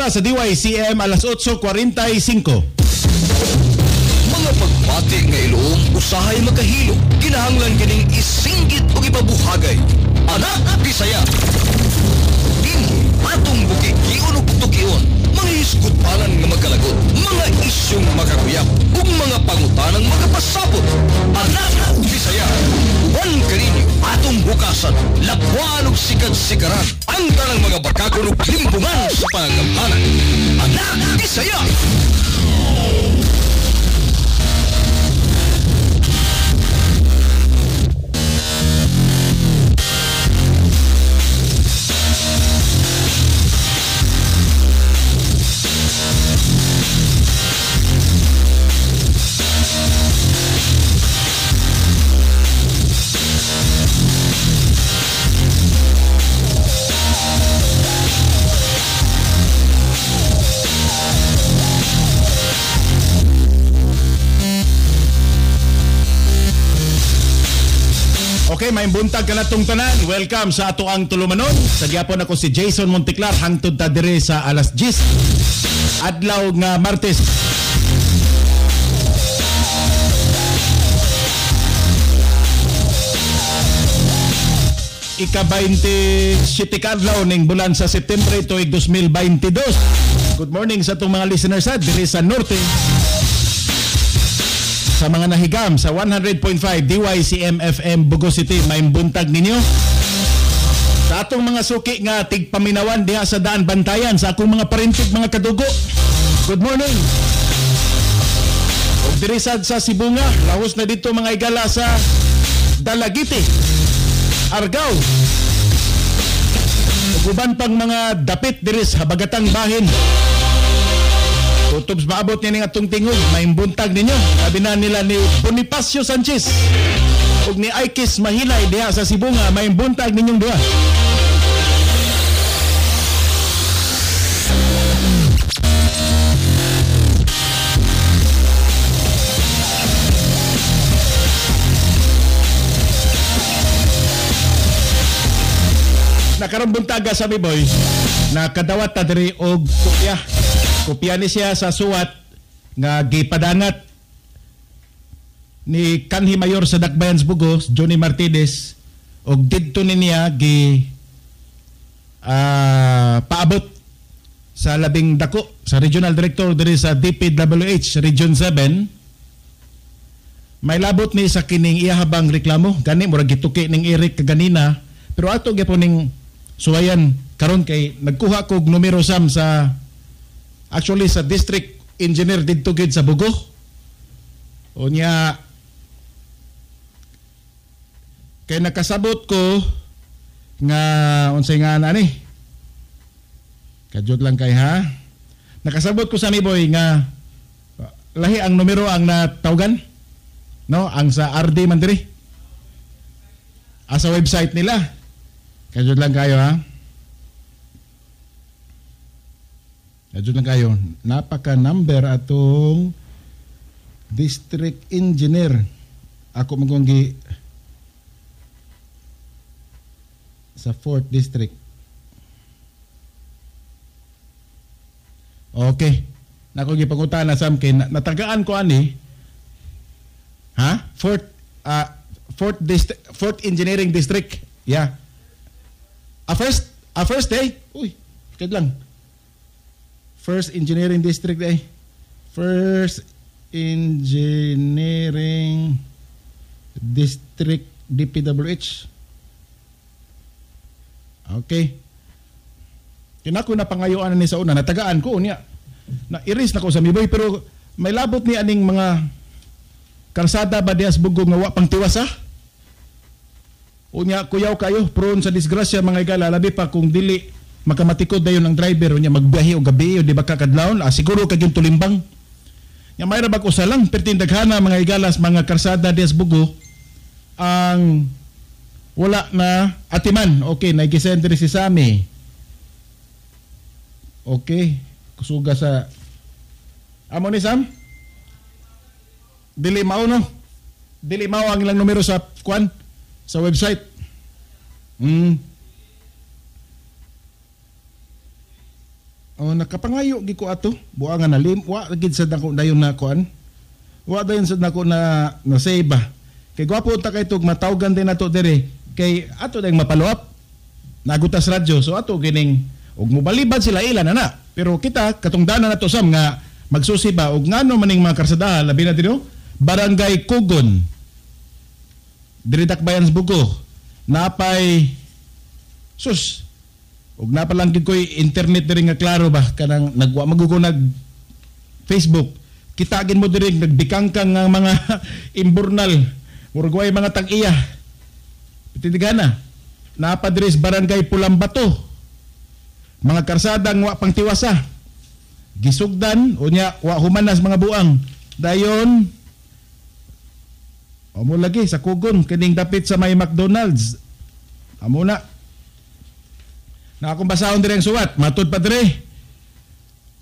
Ora sa DYCM alas 8:45. Mga pagbati nga iloong usahay makahilo, kinahanglan kining isinggit og ipabuhagay. Anak Bisaya. Dinhi atong bukikion ug tukion, mga hisgutpanan nga magkalagot, mga isyong makakuyap, ug mga pangutanang makapasabot. Anak Bisaya. Uban kaninyo atong bukasan, labuan ug sikat-sikaran, ang tanang mga bakakon ug limbungan sa pangamhanan. Anak Bisaya. Okay, may buntag ka na tong tanan. Welcome sa ato ang tulumanon. Sa gyapon ako si Jason Monteclar hangtod ta dire sa alas 10. Adlaw nga Martes. Ika-27 kadlaw ning bulan sa Septembre tuig 2022. Good morning sa atong mga listeners sa diri sa Norte. Sa mga nahigam sa 100.5 DYCM FM Bugo City, may buntag ninyo. Sa atong mga suki nga tigpaminawan diha sa Daan Bantayan, sa akong mga parintig, mga kadugo, good morning. Ug diri sad sa Sibunga, lahos na dito mga igala sa Dalagiti, Argao, ug uban pang mga dapit diri sa Habagatang Bahin. Tutubs maabot niya ning atong tingog, may buntag ninyo. Sabi na nila ni Bonifacio Sanchez ug ni Aikis Mahilay diha sa Sibunga, may buntag ninyong duha. Nakaroon buntaga sa mi boy, nakadawat ta diri og kopya. Kopya ni siya sa suwat nga gipadangat ni kanhi mayor sa Dakbayan sa Bugo, Johnny Martinez, og didto ni niya gi paabot sa labing dako sa regional director diri sa DPWH Region 7. May labot ni sa kining iyahabang reklamo gani murag gituki ning Eric kaganina, pero ato gyapon ning suwayan karon kay nagkuha kog numero sam sa actually sa district engineer didto gid sa Bugo. Unya kay nakasabot ko nga unsay nga ani. Kadyot lang kay ha. Nakasabot ko sa mi boy nga lahi ang numero ang natawgan. No, ang sa RD man diri. Sa website nila. Kadyot lang kayo ha. Kadyot lang kayo. Napaka number atong district engineer. Ako magunggi sa 4th district. Okay. Nako gipangutan na sam kay natagaan ko ani. Ha? 4th district, 4th engineering district. Yeah. A first day. Uy, kid lang. First Engineering District eh. First Engineering District DPWH. Okay. Kinako na pangayuan ni sa una, natagaan ko niya. Na iris na ko sa miboy pero may labot ni aning mga kalsada ba dias Bugo nga wa pang tiwas ha? Unya kuyaw kayo prone sa disgrasya mga igala, labi pa kung dili makamatikod dayon ang driver unya magbiyahe og gabi o di ba kakadlawon, siguro kag yung tulimbang. Nya may ra bag usa lang perting daghana mga igalas mga karsada dias Bugo ang wala na atiman. Okay, nagisend diri si Sami. Okay, kusuga sa amo ni Sam. Dili mao no. Dili mao ang ilang numero sa kuan sa website. Oh, nakapangayo gi ko ato. Buangan na lim, wa gid sad nako dayon na kuan. Wa dayon sad nako na na save ba. Kay gwapo ta kay tug matawgan din nato diri kay ato dayong mapalo up. Nagutas radyo so ato gining og mobalibad sila ila na na. Pero kita katungdanan nato sam nga magsusi ba og ngano maning mga karsadahan labi na diri Barangay Kugon. Diri Dakbayan sa Bugo. Napay sus og napalang gid koy internet diri nga klaro ba kanang nagwa magugo nag Facebook. Kita gin mo diri nagbikangkang nga mga imburnal. Murag mga tag-iya. Pitindigana. Napa diri sa Barangay Pulambato. Mga karsadang wa pang tiwasa. Gisugdan unya wa humanas mga buang. Dayon amo lagi sa Kugon kining dapit sa may McDonald's. Amo na. Na akong basahon diri ang suwat, matud pa diri.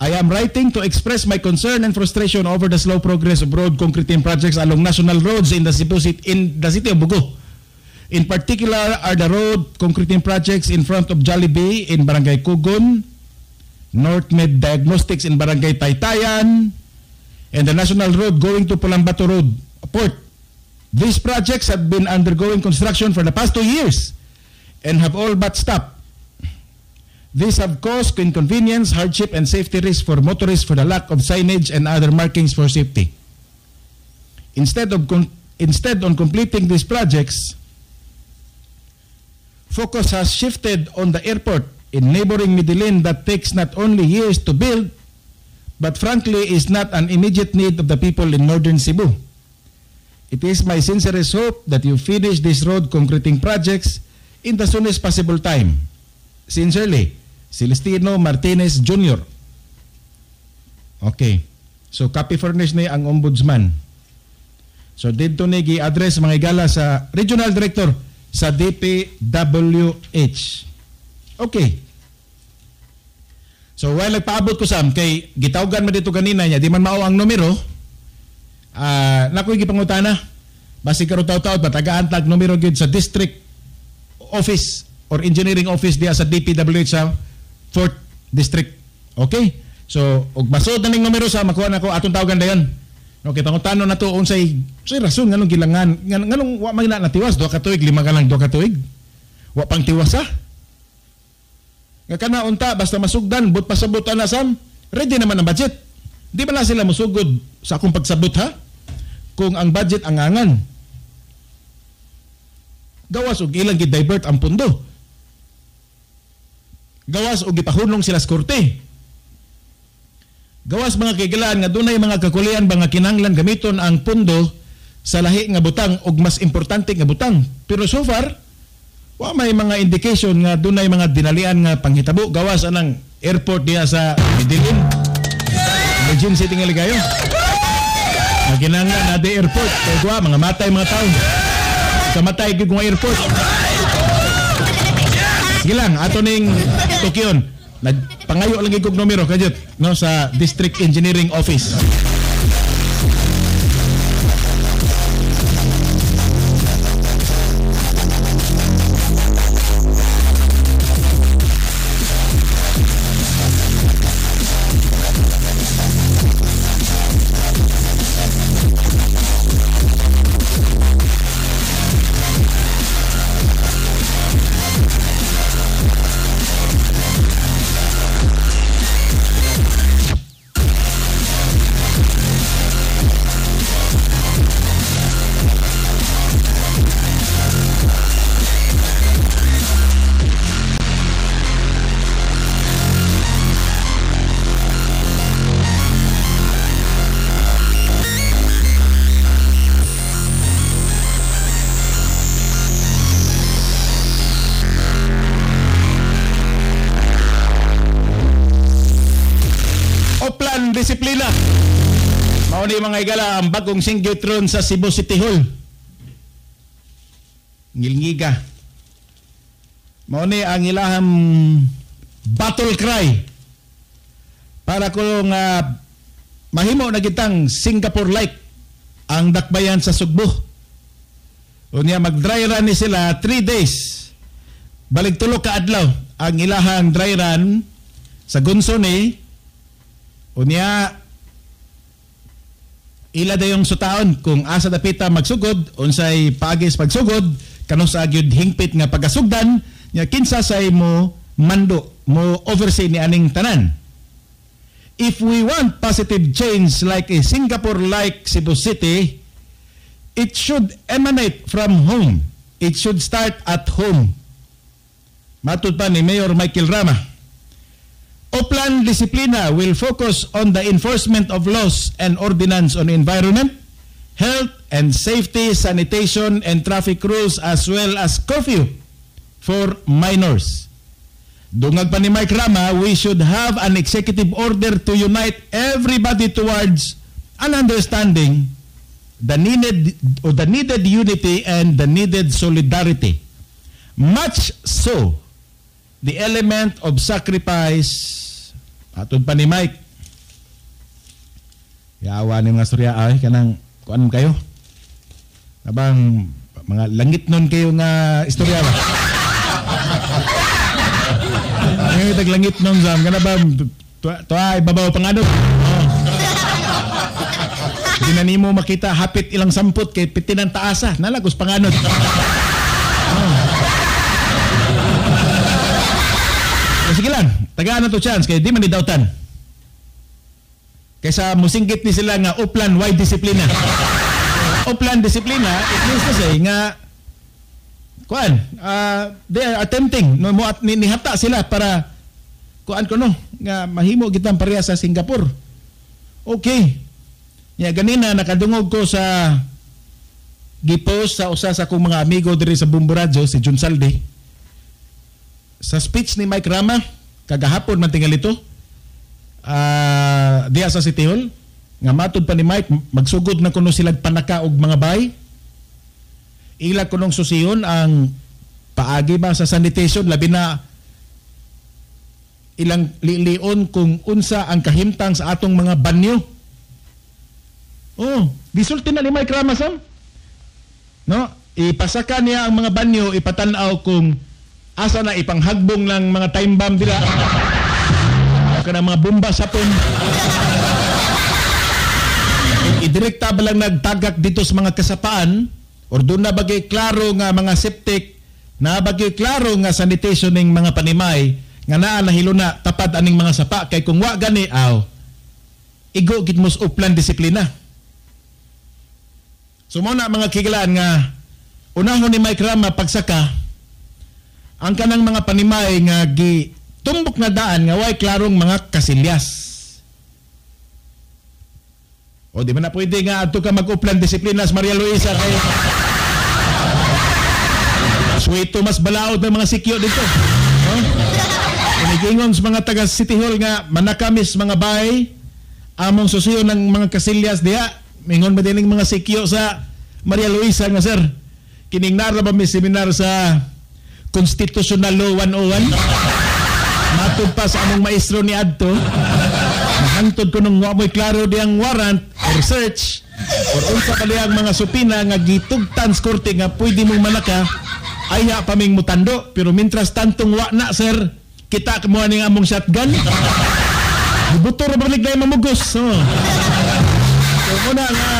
I am writing to express my concern and frustration over the slow progress of road concreting projects along national roads in the Cebu City, in the city of Bugo. In particular are the road concreting projects in front of Jollibee in Barangay Kugon, North Med Diagnostics in Barangay Taytayan, and the national road going to Pulambato Road Port. These projects have been undergoing construction for the past 2 years and have all but stopped. These have caused inconvenience, hardship, and safety risk for motorists for the lack of signage and other markings for safety. Instead on completing these projects, focus has shifted on the airport in neighboring Medellin that takes not only years to build, but frankly is not an immediate need of the people in northern Cebu. It is my sincerest hope that you finish these road concreting projects in the soonest possible time. Sincerely, Celestino Martinez Jr. Okay. So, copy furnish ni ang ombudsman. So, dito ni gi-address mga igala sa Regional Director sa DPWH. Okay. So, while nagpaabot ko sam, kay gitawgan man dito kanina niya, di man mao ang numero, nakoy gipangutana. Basig karon taw-taw, patagaan tag numero gyud sa district office or engineering office diya sa DPWH sa 4th District. Okay? So, og masud na ning numero sa makuha nako atong tawagan dayon. Okay, pangutano na to unsay rason nganong gilangan nganong wa man na natiwas 2 ka tuig, 5 ka lang 2 ka tuig. Wa pang tiwas ha. Nga kana unta basta masugdan but pasabot ana sam, ready naman ang budget. Di ba na sila musugod sa akong pagsabot ha? Kung ang budget ang angan. Gawas og ilang gi-divert ang pundo. Gawas og gipahunong sila sa korte. Gawas mga kigilaan nga dunay mga kakulian ba nga kinahanglan gamiton ang pundo sa lahi nga butang og mas importante nga butang. Pero so far, wa may mga indication nga dunay mga dinalian nga panghitabo. Gawas anang airport diha sa Medellin. Emergency tingali kayo. Nga kinahanglan na di airport. Kay guwa, mga matay mga tao. Kamatay gyud nga airport. Sige lang, ato ning Tokyon. Nagpangayo lang gyud kog numero kadyot no sa District Engineering Office. Disiplina. Mao ni mga igala ang bagong singgit ron sa Cebu City Hall. Ngilngiga. Mao ni ang ilahang battle cry para kung mahimo na gitang Singapore-like ang dakbayan sa Sugbo. Unya mag-dry run ni sila 3 days. Balik tulo ka adlaw ang ilahang dry run Sa gunso ni unya ila dayong sutaon kung asa dapita magsugod, unsay paagis pagsugod, kanus gyud hingpit nga pagasugdan nya, kinsa say mo mando, mo oversee ni aning tanan. If we want positive change like a Singapore, like Cebu City, it should emanate from home. It should start at home. Matud pa ni Mayor Michael Rama. Oplan Disiplina will focus on the enforcement of laws and ordinance on environment, health and safety, sanitation and traffic rules, as well as curfew for minors. Dungag pa ni Mike Rama, we should have an executive order to unite everybody towards an understanding the needed or the needed unity and the needed solidarity. Much so, the element of sacrifice. Atod pa ni Mike. Yawa ni mga storya ay kanang kuan kayo. Abang mga langit nun kayo nga istorya ba? Ngayon tag langit nun sam kana ba tuwa ibabaw panganod. Oh. Di na nimo makita hapit ilang sampot kay pitinan taasa nalagos panganod. Oh. Sige lang, tagaan na to chance kay di man ni dautan. Kaysa musinggit ni sila nga uplan why disiplina. Uplan disiplina, it means to say nga kuan, they are attempting no mo at nihata sila para kuan kuno nga mahimo kitang pareha sa Singapore. Okay. Nya ganina nakadungog ko sa gipost sa usa sa akong mga amigo diri sa Bombo Radyo, si Jun Saldi. Sa speech ni Mike Rama kagahapon man tingali ito, diya sa City Hall, nga matud pa ni Mike magsugod na kuno sila panaka og mga bay. Ila kunong susiyon ang paagi ba sa sanitation, labi na ilang lilion kung unsa ang kahimtang sa atong mga banyo. Oh, gisulti na ni Mike Rama sam. No, ipasaka niya ang mga banyo, ipatan-aw kung asa na ipanghagbong lang mga time bomb dila. O kana mga bomba sapon. Idirekta ba lang nagtagak dito sa mga kasapaan or doon na bagay klaro nga mga septic, na bagay klaro nga sanitation ning mga panimay nga naa nahilo na tapad aning mga sapa kay kung wa gani aw igo gid mo sa uplan disiplina. So mo na mga kigalaan nga unahon ni Mike Rama pagsaka ang kanang mga panimay nga gitumbok na daan nga way klarong mga kasilyas. O di man na pwede nga adto ka mag-uplan disiplina sa Maria Luisa kay suwito mas balaod ng mga sikyo dito. No? Kinigingon sa mga taga City Hall nga manakamis mga bay among susiyo ng mga kasilyas diha, mingon ba dining mga sikyo sa Maria Luisa nga sir kining nara ba mi seminar sa Constitutional Law 101? Matod pa sa among maestro ni adto, nahantod ko nung mo'y klaro diyang warrant or search or unsa pa diyang mga supina nga gitugtan sa korte nga pwede mong manaka, ayha pa ming mutando. Pero mintras tantong wa na sir, kita kumuha ning among shotgun. Butor balik na yung mamugos. So, una nga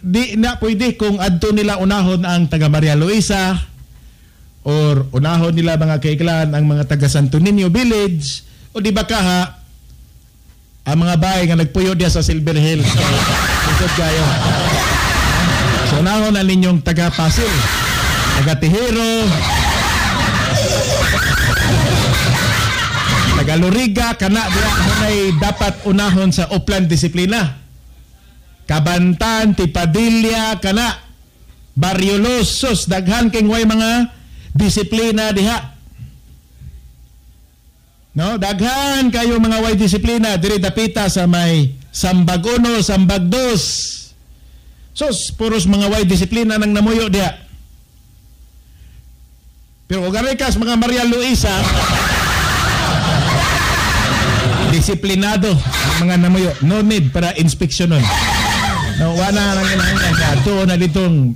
di na pwede kung adto nila unahon ang taga Maria Luisa or unahon nila mga kaiklan ang mga taga Santo Niño Village o di ba kaha ang mga bahay nga nagpuyo diya sa Silver Hill. So, lisod kayo. So unahon na ninyong taga Pasil, taga Tihero, taga Loriga, kana diya munay dapat unahon sa uplan disiplina. Kabantan, Tipadilla, kana Barrio Los, daghan kay way mga disiplina diha. No, daghan kayo mga way disiplina diri dapita sa may Sambag 1, Sambag 2. Sus, puros mga way disiplina nang namuyo diha. Pero kung kas mga Maria Luisa, disiplinado ang mga namuyo. No need para inspeksyonon. No, wala nang kinahanglan sa ato na ditong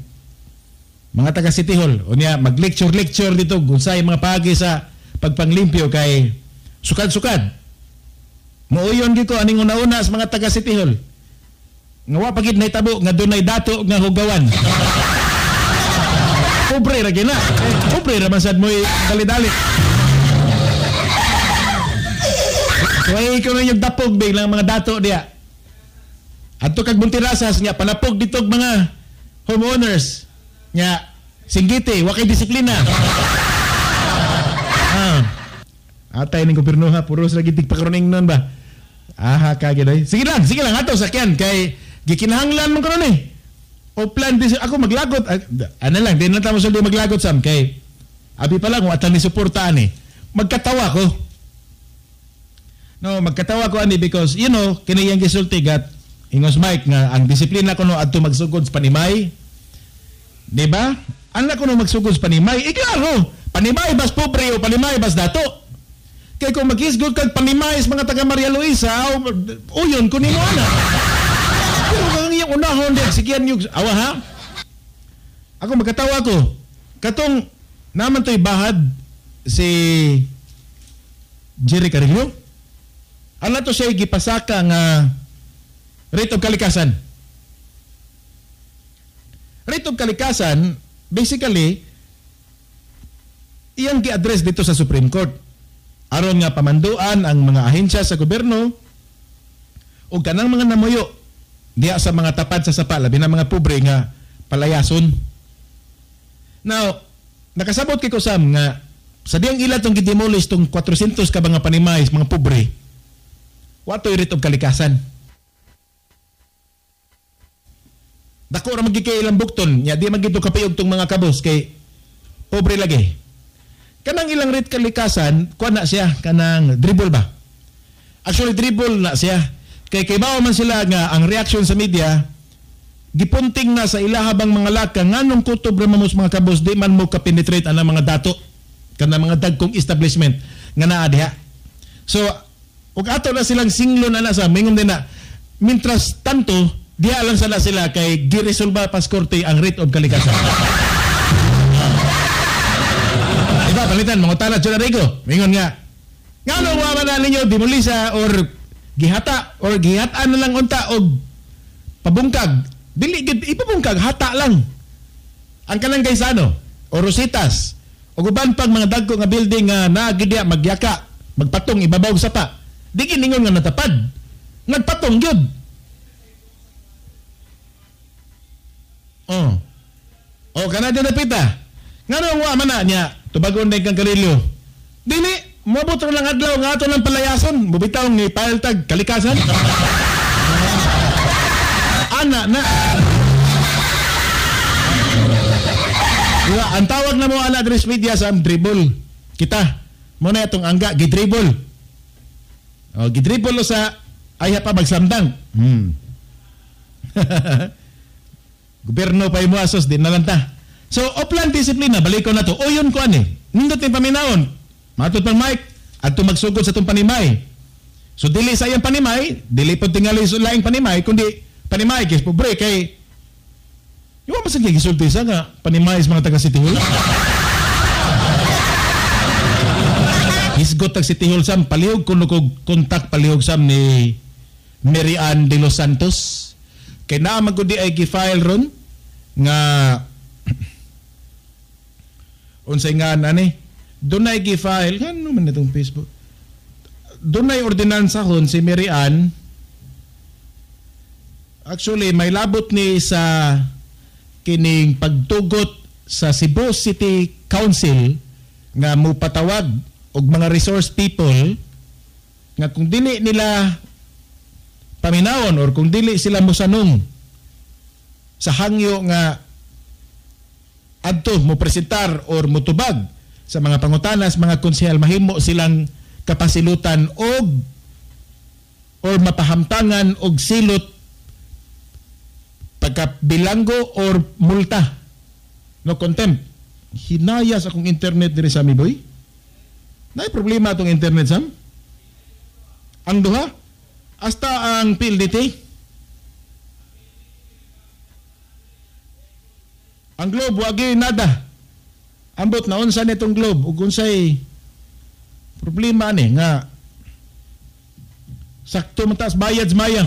mga taga City Hall. Unya mag-lecture-lecture dito kung sa'y mga pagi sa pagpanglimpyo kay Sukad-sukad. Muuyon gyud ko aning una-una sa mga taga City Hall. Nga wa pa gid nahitabo nga dunay dato nga hugawan. Pobre ra gyud na. Pobre ra man sad mo'y dali-dali. So ay ikaw na yung dapog big lang mga dato diya. Adto kag Buntirasas nya panapog ditog mga homeowners. Nya singgiti, wa kay disiplina. Atay ning gobyerno ha, puros lagi tigpakaroning nun ba? Aha ka gid. Sige lang ato sakyan kay gikinahanglan man karon eh. O plan this, ako maglagot. Ano lang, di na tamo sa di maglagot sam kay abi pa lang wa ta ni suporta ani. Magkatawa ko. No, magkatawa ko ani because you know, kini iyang gisulti gat ingos Mike nga ang disiplina kuno adto magsugod sa panimay. Di ba? Ang kuno magsugod sa panimay. E klaro, panimay bas pobre o panimay bas dato. Kay kung maghisgot kag panimay sa mga taga Maria Luisa, uyon ko nimo ana. Pero kung iyang unahon di sigyan yung awa ha. Ako magkatawa ko. Katong naman to'y bahad si Jerry Carrillo. Ano to siya gipasaka nga rate of kalikasan. Rate of kalikasan, basically, iyang gi-address dito sa Supreme Court. Aron nga pamanduan ang mga ahensya sa gobyerno o kanang mga namuyo diya sa mga tapad sa sapa, labi na mga pobre nga palayason. Now, nakasabot kay Kusam nga sa diyang ila tong gidemolish tong 400 ka mga panimay, mga pobre, watoy rate of kalikasan. Dako ra magigikay ilang bukton, nya di magito kapayog tong mga kabos kay pobre lagi. Kanang ilang rate kalikasan, kuha na siya kanang dribble ba? Actually dribble na siya. Kay kaybaw man sila nga ang reaction sa media gipunting na sa ilahabang mga laka nganong kutob ra man mga kabos di man mo ka-penetrate ang mga dato kanang mga dagkong establishment nga naa diha. So ug ato na silang singlon na sa mingon din na mintras tanto diha lang sala sila kay giresolba pas korte ang rate of kalikasan. Diba palitan mga tala John Arigo mingon nga ngano wa man na ninyo demolisa or gihata or gihataan na lang unta og pabungkag dili gid ipabungkag hata lang ang kanang Gaisano o Rositas o uban pang mga dagko nga building nga naa gid diha magyaka magpatong ibabaw sa sapa di giningon nga natapad nagpatong gyud. Oh. Oh kana dyan napita. Ngano wa man na niya tubagon din kang Carillo. Dili moabot ra lang adlaw nga ato ng palayason, mubitaw ni file tag kalikasan. Ana na. Diba, ang tawag na mo ana address media sa dribble. Kita mo na itong angga gidribble. Oh, gidribble sa ayha pa magsamdang. Gobyerno pa imo asos din na lang ta. So oplan disiplina baliko na to. O yun ko ani. Nindot ni paminawon. Matod pang Mike adto magsugod sa tong panimay. So dili sa iyang panimay, dili pod tingali sa laing panimay kundi panimay kay pobre kay iwa man sa gisulti sa nga panimay sa mga taga City Hall. Hisgot tag City Hall sam palihog kuno kog kontak palihog sam ni Mary Ann de los Santos. Kay naa man gud di ay gi-file ron nga unsay nga ani dunay gi-file ngano man itong Facebook dunay ordinansa hon si Mary Ann. Actually may labot ni sa kining pagtugot sa Cebu City Council nga mopatawag og mga resource people nga kung dili nila paminawon or kung dili sila mosanong sa hangyo nga adto mo presentar or motubag sa mga pangutanas mga konsehal mahimo silang kapasilutan og or mapahamtangan og silot pagkabilanggo or multa, no contempt. Hinayas akong internet diri sa mi boy. Naay problema atong internet sam. Ang duha hasta ang PLDT. Ang Globe wagi nada. Ambot na unsa nitong Globe ug unsay problema ni nga Sakto man taas bayad sa Maya.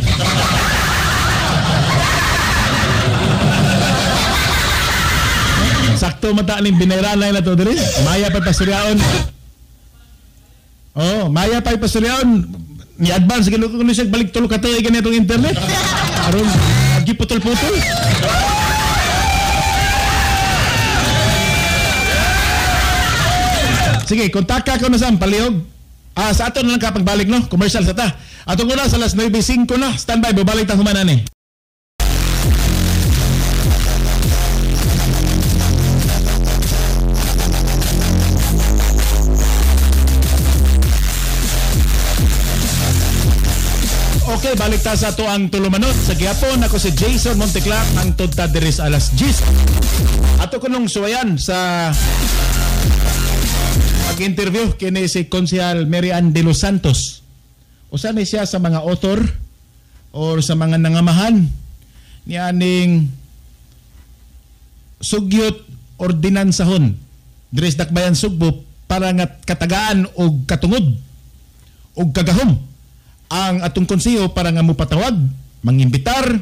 Sakto man ta ning binayranay na to diri. Maya pa pasuryaon. Oh, Maya pa pasuryaon. Ni advance gid ko siya balik tulo ka tuig ganitong internet. Aron giputol-putol. Sige, kontaka ko na sa palihog. Sa ato na lang ka pagbalik, no? Commercial sa ta. Atong una sa alas 9:05 na. Standby, babalik ta human ani. Okay, balik ta sa ato ang tulumanon. Sa gihapon, ako si Jason Monteclar, ang tudta diri sa alas 10. Ato ko nung suwayan sa pag-interview kini si Konsehal Mary Ann de los Santos. Usa ni siya sa mga author or sa mga nangamahan ni aning sugyot ordinansahon diri sa Dakbayan Sugbo para nga katagaan og katungod og kagahom ang atong konseho para nga mopatawag, mangimbitar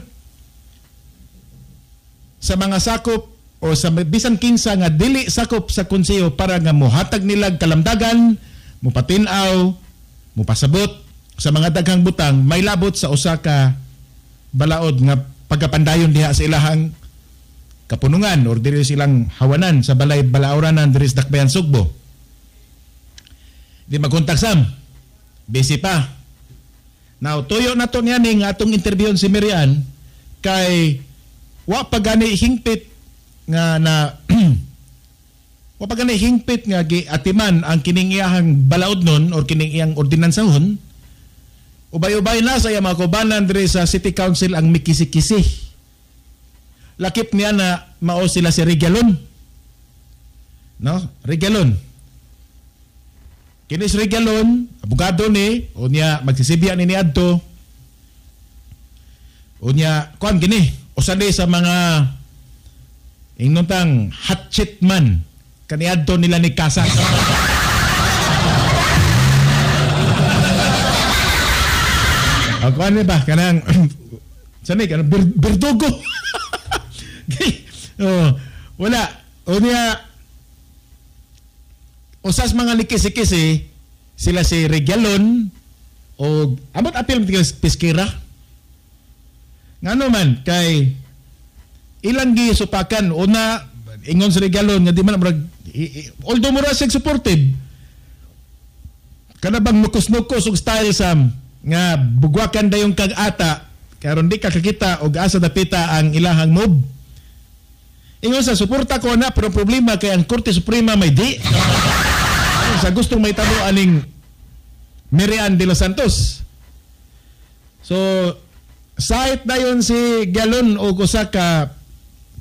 sa mga sakop o sa bisan kinsa nga dili sakop sa konseho para nga mohatag nila kalamdagan, mopatin-aw, mopasabot sa mga daghang butang may labot sa usa ka balaod nga pagkapandayon diha sa ilahang kapunungan or diri silang hawanan sa balay balaoranan diri sa Dakbayan Sugbo. Di magkontak sam. Busy pa. Now, tuyo na to niya ning atong interviewon si Mary Ann kay wa pa gani hingpit nga na wa pa gani hingpit nga giatiman ang kining iyahang balaod nun or kining iyang ordinansahon. Ubay-ubay na sa iyang mga kaubanan diri sa City Council ang mikisi-kisi. Lakip niya na mao sila si Regalon. No? Regalon. Kini si Regalon, abogado ni, o niya magsisibya ni niadto. O niya, kuan kini, usa ni sa mga ingnon tang hatchet man kaniadto nila ni Casas. O kuan ni ba kanang sani kanang berdugo. Oh, wala. O niya usas mga likisi-kisi sila si Regalon o amot apil Piskira. Ngano man kay ilang gisupakan una ingon si Regalon nga di man murag although mura siya supportive kana bang nukos-nukos og style sam nga bugwakan dayong kag ata karon di ka kakita og asa dapita ang ilahang move. Ingon sa suporta ko na pero problema kay ang Korte Suprema may di sa gustong may tabo aning Mary Ann de los Santos. So sahit na yun si Galon o usa ka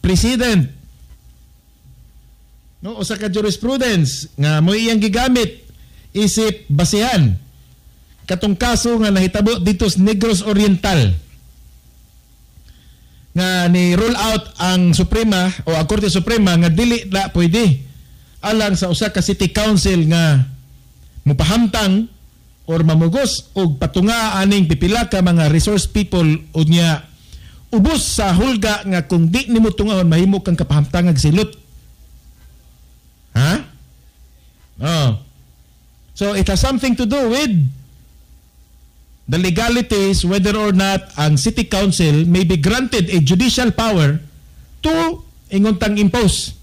president, no, usa ka jurisprudence nga mo iyang gigamit isip basihan katong kaso nga nahitabo dito sa Negros Oriental nga ni roll out ang Suprema o ang Korte Suprema nga dili na pwede alang sa usa ka city council nga mupahamtang or mamugos og patunga aning pipila ka mga resource people unya ubos sa hulga nga kung di nimo tungahon mahimo kang kapahamtangag silot. Ha? Oh. So it has something to do with the legalities whether or not ang city council may be granted a judicial power to ingontang impose.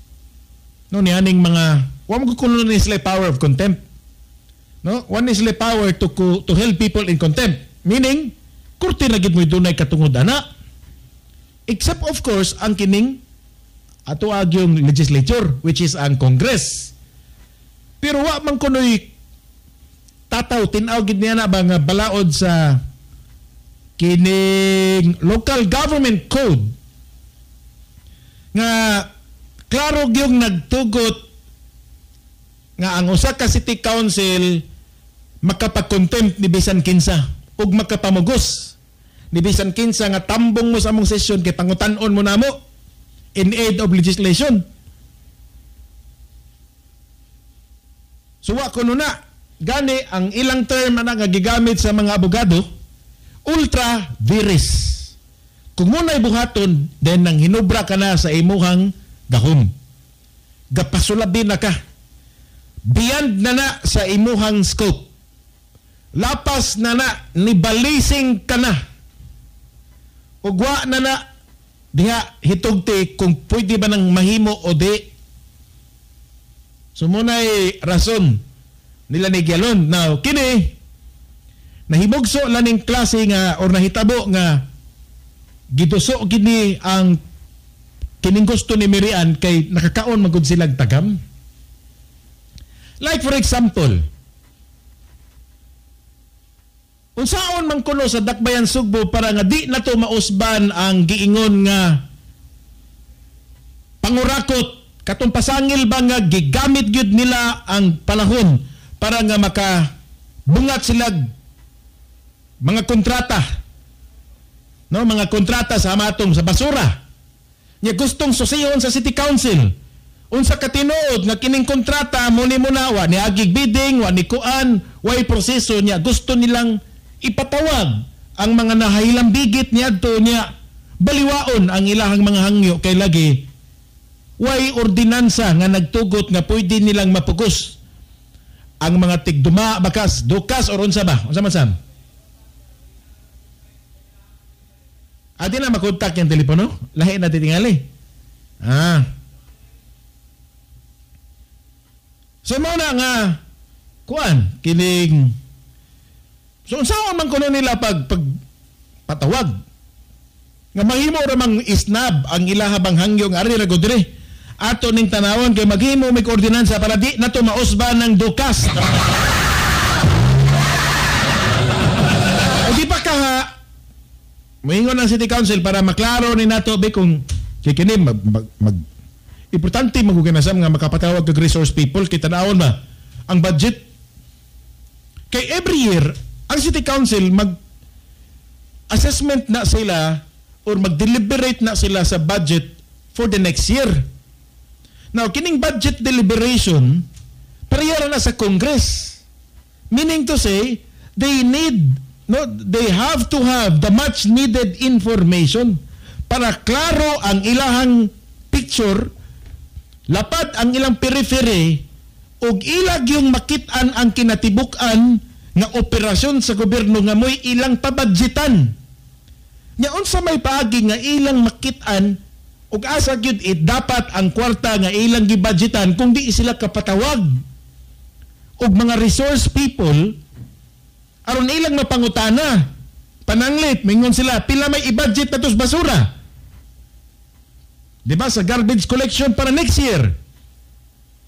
No, nianing mga wa mo kuno ni sila power of contempt. No, one is sila power to hold people in contempt. Meaning, korte na gid mo dunay katungod ana. Except of course ang kining ato agyong legislature which is ang Congress. Pero wa man kunoy tataw tin-aw gid niya na ba nga balaod sa kining local government code nga klaro gyung nagtugot nga ang usa ka city council makapag-contempt ni bisan kinsa ug makapamugos ni bisan kinsa nga tambong mo sa among session kay pangutan-on mo namo in aid of legislation. So wa kuno na gani ang ilang term na nga gigamit sa mga abogado Ultra vires. Kung mo na'y buhaton, then nang hinubra ka na sa imuhang gahom. Gapasulabi na ka. Beyond na na sa imuhang scope. Lapas na na, nibalising ka na. Ugwa na na, diha hitugti kung pwede ba nang mahimo o di. So muna'y rason nila ni Gyalon. Now, kini, nahimugso laning klase nga or nahitabo nga giduso gini ang kining gusto ni Mary Ann kay nakakaon magud silag tagam. Like for example, unsaon man kuno sa Dakbayan Sugbo para nga di na to mausban ang giingon nga pangurakot katong pasangil ba nga gigamit gyud nila ang panahon para nga makabungat sila mga kontrata. No, mga kontrata sa amatong sa basura. Nya gustong susiyon sa City Council. Unsa ka tinuod nga kining kontrata mo ni muna wa ni agig bidding, wa ni kuan, way proseso niya gusto nilang ipatawag ang mga nahahilang bigit niadto niya baliwaon ang ilahang mga hangyo kay lagi way ordinansa nga nagtugot nga pwede nilang mapugos ang mga tigduma bakas dukas or unsa ba? Unsa man sam? Adi na makontak yung telepono? Lahi na titingali. Ah. So mao na nga kuan kining so unsaon man kuno nila pag patawag nga mahimo ra mang isnab ang ilahabang hangyo nga ari ra gud diri ato ning tanawon kay maghimo may ordinansa para di nato mausban ng dukas. O di pa kaha moingon ang City Council para maklaro ni nato be kung kini mag importante maguganasam nga makapatawag kag resource people kay tan-awon ba ang budget kay every year ang City Council mag assessment na sila or mag-deliberate na sila sa budget for the next year. Now kining budget deliberation pareha na sa Congress. Meaning to say they need no they have to have the much needed information para klaro ang ilahang picture, lapad ang ilang periphery ug ilag yung makit-an ang kinatibuk-an nga operasyon sa gobyerno nga mo'y ilang pabadgetan. Nya unsa may paagi nga ilang makit-an ug asa gyud it dapat ang kwarta nga ilang gibudgetan kung di sila kapatawag og mga resource people aron ilang mapangutana. Pananglit mingon sila pila may i-budget na tos basura. Di ba sa garbage collection para next year.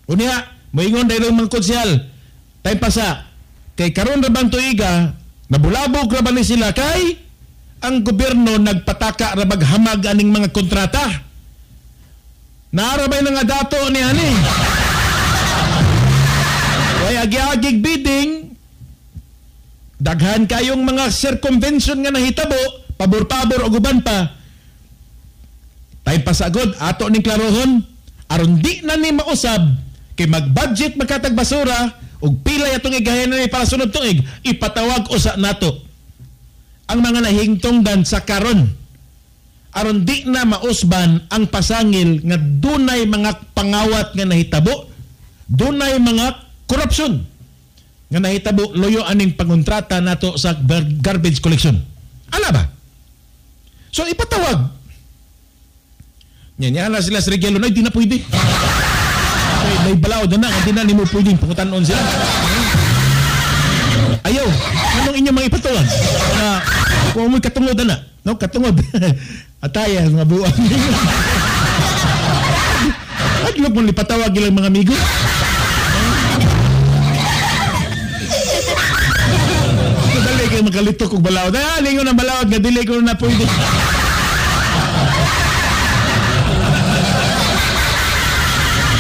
Unya, moingon dahil mga konsyal, time pa sa, kay karon ra bang tuiga, nabulabog ra ba ni sila kay ang gobyerno nagpataka ra baghamag aning mga kontrata. Naarabay na nga dato ni ani. Way agi-agig bidding, daghan kayong mga circumvention nga nahitabo, pabor-pabor o guban pa. Tay pasagod ato ning klarohon aron di na ni mausab kay mag-budget makatag basura ug pila atong igahin ni para sunod tuig ipatawag usa nato ang mga nahingtongdan sa karon aron di na mausban ang pasangil nga dunay mga pangawat nga nahitabo, dunay mga korupsyon nga nahitabo loyo aning pangontrata nato sa garbage collection. Ala ba? So ipatawag. Nya na sila sa Regelo, ay di na pwede. Okay, may balaod na na, hindi na nimo pwedeng pangutanon sila. Ayaw, anong inyong mga ipatawag? Na, kung mo'y katungod na, no? Katungod. Ataya, mga buwan. Adlok mong ipatawag ilang mga amigo. Dali kayo makalito kong balaod. Ah, lingon ang balaod, nga dili ko na pwede.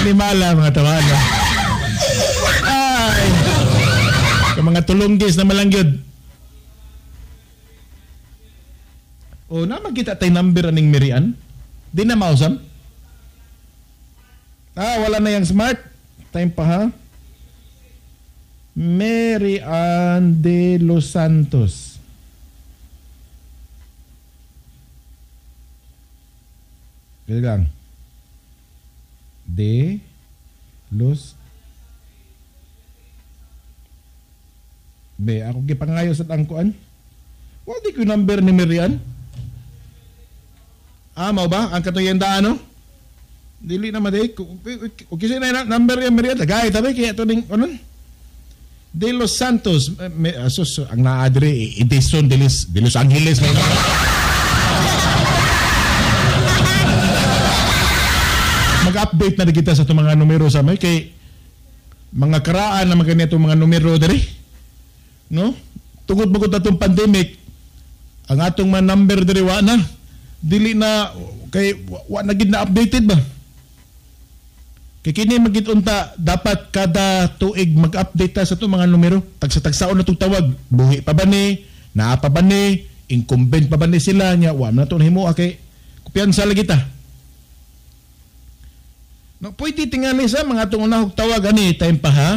Mala mga tawana. Ay. Yung mga tulunggis na malangyod. O na makita tay number aning Mary Ann? Di na mausam? Ah, wala na yung smart. Time pa ha. Mary Ann de Los Santos. Kaya lang. De Los Be, ako gipangayo sa tangkuan. Wa di ko number ni Marian. Ah, mao ba? Ang katuyan daan, no? Dili na maday. Kung kasi na number ni Marian, tagay tabi kaya ito ning anon? De Los Santos, asos ang naadre Edison de Los Angeles may. Mag-update na kita sa itong mga numero sa may kay mga karaan na mga ganito mga numero diri. No? Tungod bukod atong pandemic, ang atong mga number diri wa na. Dili na kay wa na gid na updated ba. Kay kini magid unta dapat kada tuig mag-update ta sa itong mga numero. Tagsa-tagsaon na itong tawag. Buhi pa ba ni? Naa pa ba ni? Incumbent pa ba ni sila nya? Wa na ito nahimo kay kumpiyansa lagi ta. No, pwede tingali sa mga atong unahog tawag ani time pa ha.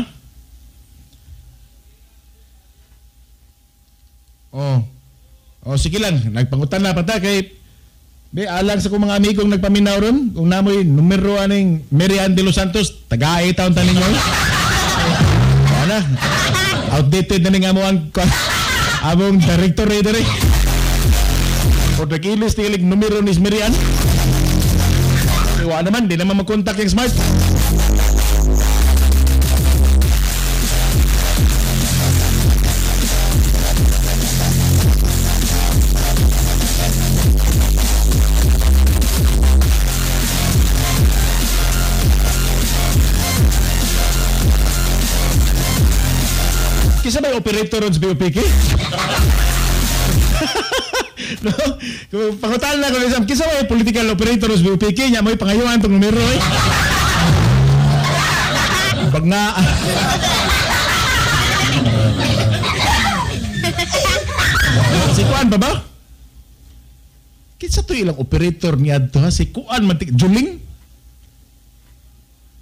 Oh. Oh, sige lang, nagpangutan na pa ta kay be alang sa kong mga amigong nagpaminaw ron, kung namoy numero aning Mary Ann de Los Santos, tagaay taon ta ninyo. Wala. Outdated na ning amo ang among director dere. O nag-ilis tilig numero ni Mary Ann. Wa naman, di naman mag-contact yung Smart. Kisa ba yung operator on sa BOPK? No? Pangutan na kung kisa ba yung political operator sa BOPK? Nya mo'y pangayuan itong numero eh. Pag na... Si Kuan pa ba? Kinsa to ilang operator niya to ha? Si Kuan man... Juling?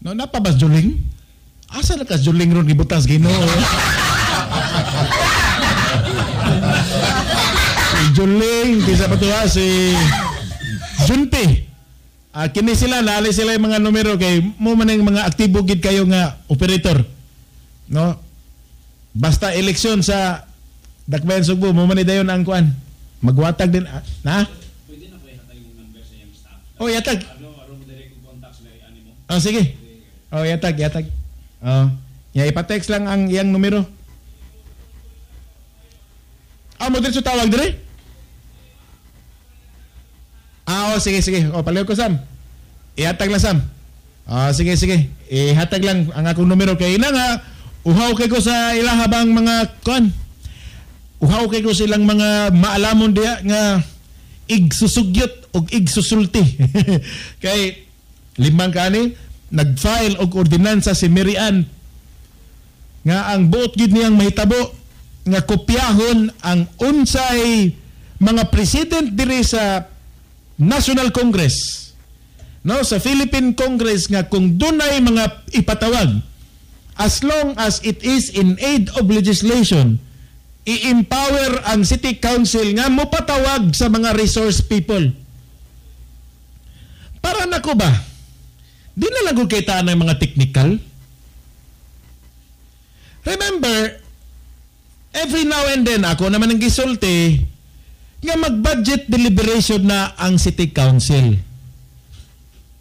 No, napabas Juling? Asa na ka Juling ron gibutas Ginoo? Juling, kisa pa to ha, si Junte. Kini sila, naali sila yung mga numero kay mo man ang mga aktibo gid kayo nga operator. No? Basta eleksyon sa Dakbayan Sugbo, mo man dayon ang kuan. Magwatag din na? Pwede na ko ihatag yung number sa iyang staff. Oh, yatag. Ano, aron mo direct contact sila ani mo. Oh, sige. Oh, yatag, yatag. Oh, ya ipa-text lang ang iyang numero. Ah, mo diretso tawag dire? Ah, oh, sige, sige. Oh, paliw ko, Sam. Ihatag lang, Sam. Ah, sige, sige. Ihatag lang ang akong numero kay ina nga. Uhaw kay ko sa ilahabang mga kuan. Uhaw kay ko silang mga maalamon diya nga igsusugyot og igsusulti. Kay limang kani nag-file og ordinansa si Mary Ann nga ang buot gid niyang mahitabo nga kopyahon ang unsay mga president diri sa National Congress, no, sa Philippine Congress nga kung dunay mga ipatawag, as long as it is in aid of legislation, i-empower ang City Council nga mopatawag sa mga resource people. Para nako ba? Di na lang kung kita ng mga technical. Remember, every now and then, ako naman ang gisulti, nga mag-budget deliberation na ang City Council.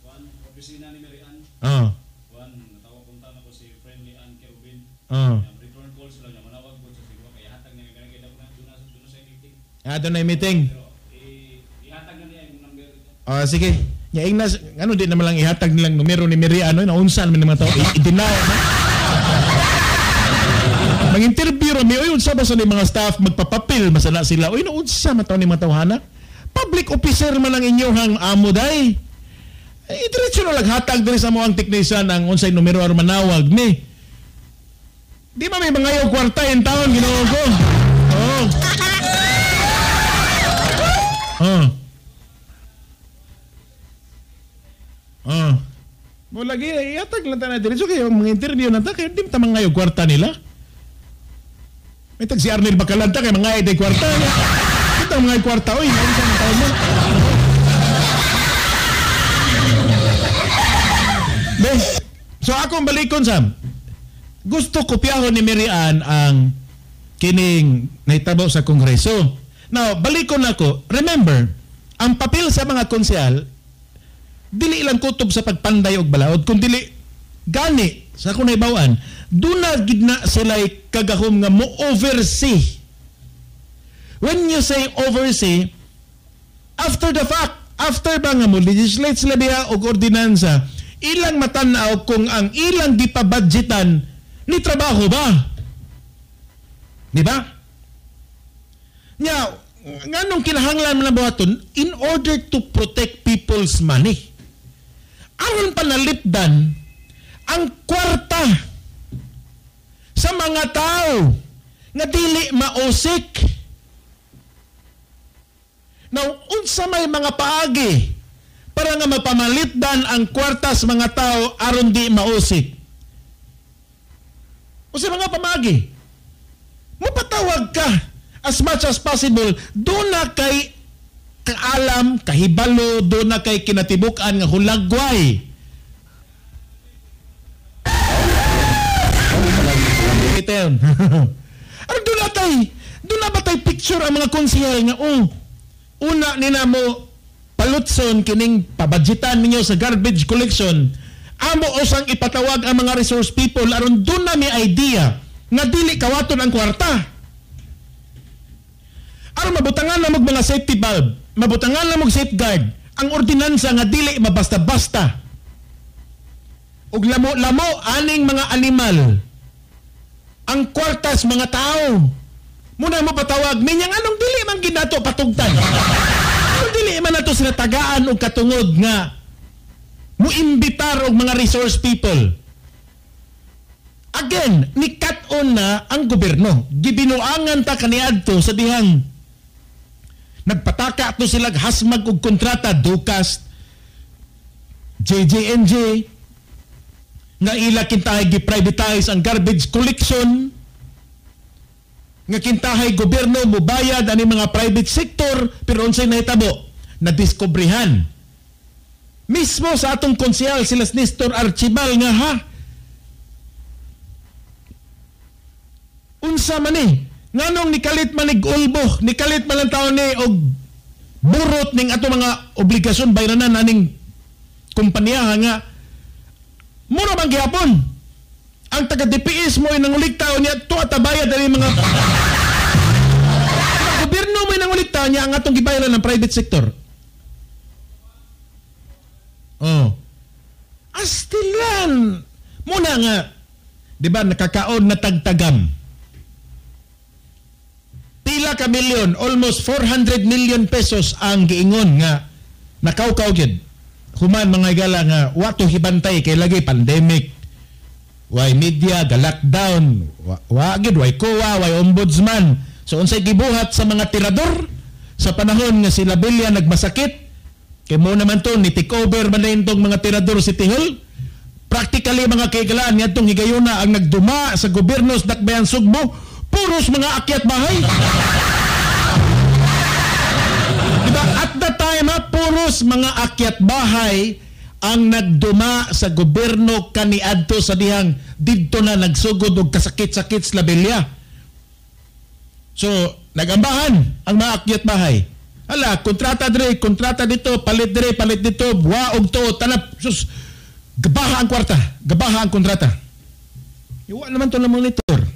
Juan, opisina ni Mary Ann. Oh. Juan, natawag punta na ko si Friendly Ann Kerubin. Oh. Return call sila niya, manawag po sa siguro. Kaya hatag niya, kaya kaya doon na sa meeting. Ah, doon na yung meeting. Pero, ihatag na niya yung number. Oh, sige. Ya, ingnas, ano di naman lang ihatag nilang numero ni Mary Ann, no? Naunsan man ng mga tao. I-deny, no? Mag-interview rami, oy, unsa ba sa ni mga staff magpapapil masana sila. Oy, naunsa man taon ni mga tawhana? Public officer man ang inyong amo day. Eh, diretso na lang hatag diri sa mo ang technician ang unsay numero aron manawag ni. Di ba may mga ayaw kwarta in taon Ginoo ko? Oh. Oh. Oh. Mo lagi ihatag lang ta na diretso kayo mga interview na ta kay di ta mangayo kwarta nila. May tag si Arnel Bacalanta kay mga ay kwarta. Kita mga kwarta oy, naunsa man taon mo. Be, so akong balikon, Sam. Gusto kopyahon ni Mary Ann ang kining nahitabo sa Kongreso. Now, balikon nako. Remember, ang papel sa mga konsehal dili lang kutob sa pagpanday og balaod, kun dili gani sa akong nahibaw-an, duna gid na sila'y kagahom nga mo oversee. When you say oversee, after the fact, after ba nga mo legislate sila biya og ordinansa, ilang matan-aw kung ang ilang gipabudgetan ni trabaho ba? Di ba? Nya, nganong kinahanglan man na buhaton? In order to protect people's money. Aron panalipdan ang kwarta sa mga tao nga dili mausik. Now, unsa may mga paagi para nga mapamalitdan ang kwarta sa mga tao aron di mausik? Unsa mga pamaagi? Mupatawag ka as much as possible, duna kay kaalam, kahibalo, duna kay kinatibuk-an nga hulagway. Ano duna tay? Duna ba tay picture ang mga konsehal nga oh, una nina mo palutson kining pabudgetan ninyo sa garbage collection, amo usang ipatawag ang mga resource people aron duna mi idea nga dili kawaton ang kwarta. Aron mabutangan na mo mga safety valve, mabutangan na mo safeguard ang ordinansa nga dili mabasta-basta. Ug lamo-lamo aning mga animal ang kwartas mga tao. Muna mo patawag, minyang anong dili man ginato patugtan. Anong dili man nato sila tagaan og katungod nga muimbitar og mga resource people. Again, ni cut-on na ang gobyerno. Gibinuangan ta kaniadto sa dihang nagpataka to sila hasmag og kontrata Dukas, JJNJ, nga ila kintahay gi-privatize ang garbage collection, nga kintahay gobyerno mubayad ani mga private sector, pero unsay nahitabo? Nadiskobrehan mismo sa atong konsehal sila Nestor Archibal nga ha, unsa man ni nganong nikalit man nig ulbo, nikalit man lang taon ni og burot ning ato mga obligasyon bayranan aning kompanya nga mura man gihapon ang taga DPS mo ay nanguliktaw niya to at bayad ani mga gobyerno mo ay nanguliktaw niya ang atong gibayaran ng private sector. Oh. Astilan muna nga di ba nakakaon na tagtagam. Pila ka milyon, almost 400 million pesos ang giingon nga nakawkaw gyud. Human mga higala nga wato hibantay kay lagi pandemic. Way media, ga lockdown, wa gyud, way COA, way ombudsman. So unsay gibuhat sa mga tirador sa panahon nga sila Bilya nagmasakit? Kay mo naman to ni take over man din tong mga tirador City Hall. Practically mga kahigalaan ngadtong higayuna ang nagduma sa gobyerno sa Dakbayan Sugbo, puros mga akyat bahay. Diba? At the time, ha, puros mga akyat bahay ang nagduma sa gobyerno kaniadto sa dihang didto na nagsugod og kasakit-sakit sa Labella. So, nagambahan ang mga akyat bahay. Hala, kontrata dire, kontrata dito, palit dire, palit dito, wa og to, tanap, sus, gabaha ang kwarta, gabaha ang kontrata. Iwa naman to na monitor.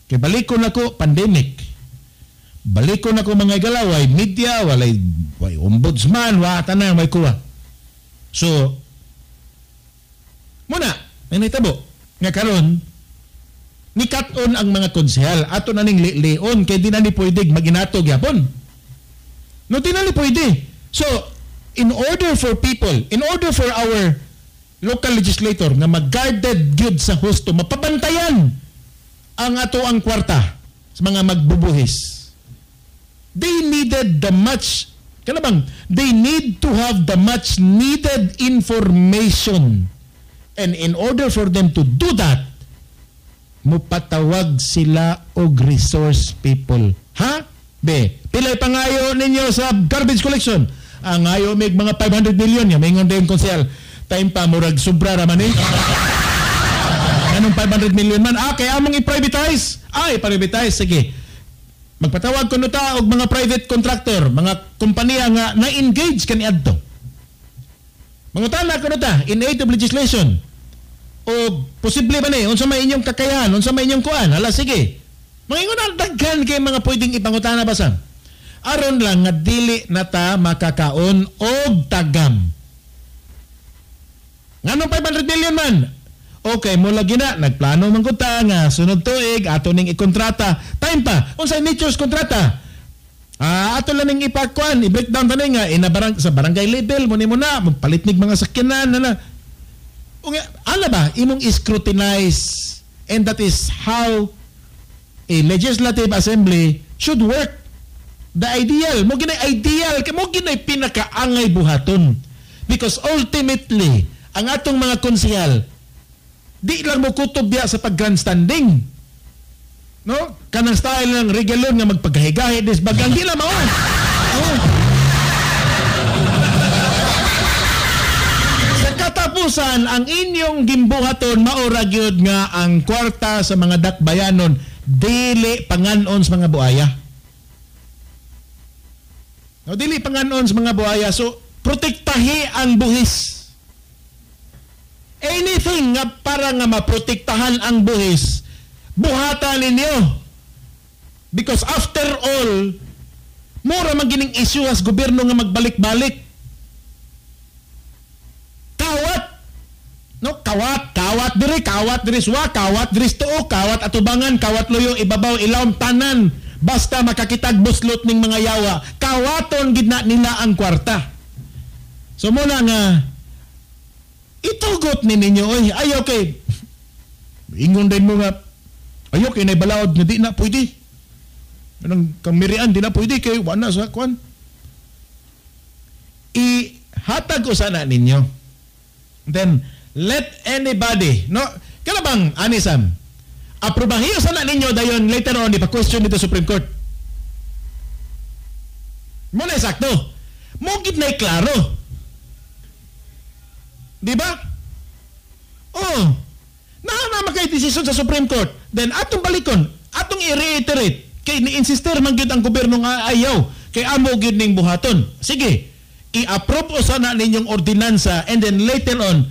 Kay balikon ako, pandemic. Balikon ako mga igala, way media, walay, way ombudsman, wa tanan, way kuha. So, muna, may nahitabo. Nga karon, ni-cut-on ang mga konsehal. Ato na ning lion, kay di na ni pwede maginato gyapon. No, di na ni pwede. So, in order for people, in order for our local legislator nga mag-guarded gyud sa husto, mapabantayan ang ato ang kwarta sa mga magbubuhis. They needed the much, kanabang, they need to have the much needed information. And in order for them to do that, mupatawag sila og resource people. Ha? Be, pilay pangayo ninyo sa garbage collection. Ang ayo mig mga 500 million, ya maingon din konsehal. Time pa murag sobra ra man eh. Anong 500 million man? Ah, kaya among i-privatize. Ah, i-privatize. Sige. Magpatawag kuno ta og mga private contractor, mga kompanya nga na-engage kaniadto. Mangutana kuno ta in aid of legislation. O posible ba ni unsa may inyong kakayahan, unsa may inyong kuan? Hala sige. Mangingon na daghan kay mga pwedeng ipangutana ba sa? Aron lang nga dili na ta makakaon og tagam. Nganong 500 million man? Okay, mula gina, nagplano man kuta nga sunod tuig ato ning ikontrata. Time pa, unsay nature's kontrata? Ah, ato lang ning ipakuan, i-breakdown tani nga ina barang sa barangay level mo ni mo na magpalit nig mga sakyanan na. Unga, ana ba imong scrutinize, and that is how a legislative assembly should work. The ideal, mo ginay ideal, mo ginay pinakaangay buhaton. Because ultimately, ang atong mga konsehal di lang mo kutob diya sa pag-grandstanding. No? Kanang style ng regalon nga magpagahigahi des bagang di lang mao. Oh. Sa katapusan, ang inyong gimbuhaton maura gyud nga ang kwarta sa mga dakbayanon dili panganon sa mga buaya. No, dili panganon sa mga buaya. So, protektahi ang buhis. Anything nga para nga maprotektahan ang buhis, buhatan ninyo. Because after all, mura man gining issue as gobyerno nga magbalik-balik. Kawat. No, kawat, kawat diri, kawat diri suwa, kawat diri tuo, kawat atubangan, kawat luyo, ibabaw, ilawom, tanan. Basta makakitag buslot ning mga yawa, kawaton gid na nila ang kwarta. So muna nga itugot ni ninyo, oy, ay okay. Ingon din mo nga, ay okay, na balaod nga di na pwede. Anong kamirian, di na pwede, kay wala sa kwan. Ihatag ko sana ninyo. Then, let anybody, no, kala bang, anisam, aprobahiyo sana ninyo, dayon later on, ipa-question dito Supreme Court. Muna sakto. Mugit na'y klaro. Di ba? Oh. Naa kay desisyon sa Supreme Court. Then atong balikon, atong i-reiterate kay ni-insister man gyud ang gobyerno nga ayaw kay amo gyud ning buhaton. Sige, i-approve usa na ninyong ordinansa and then later on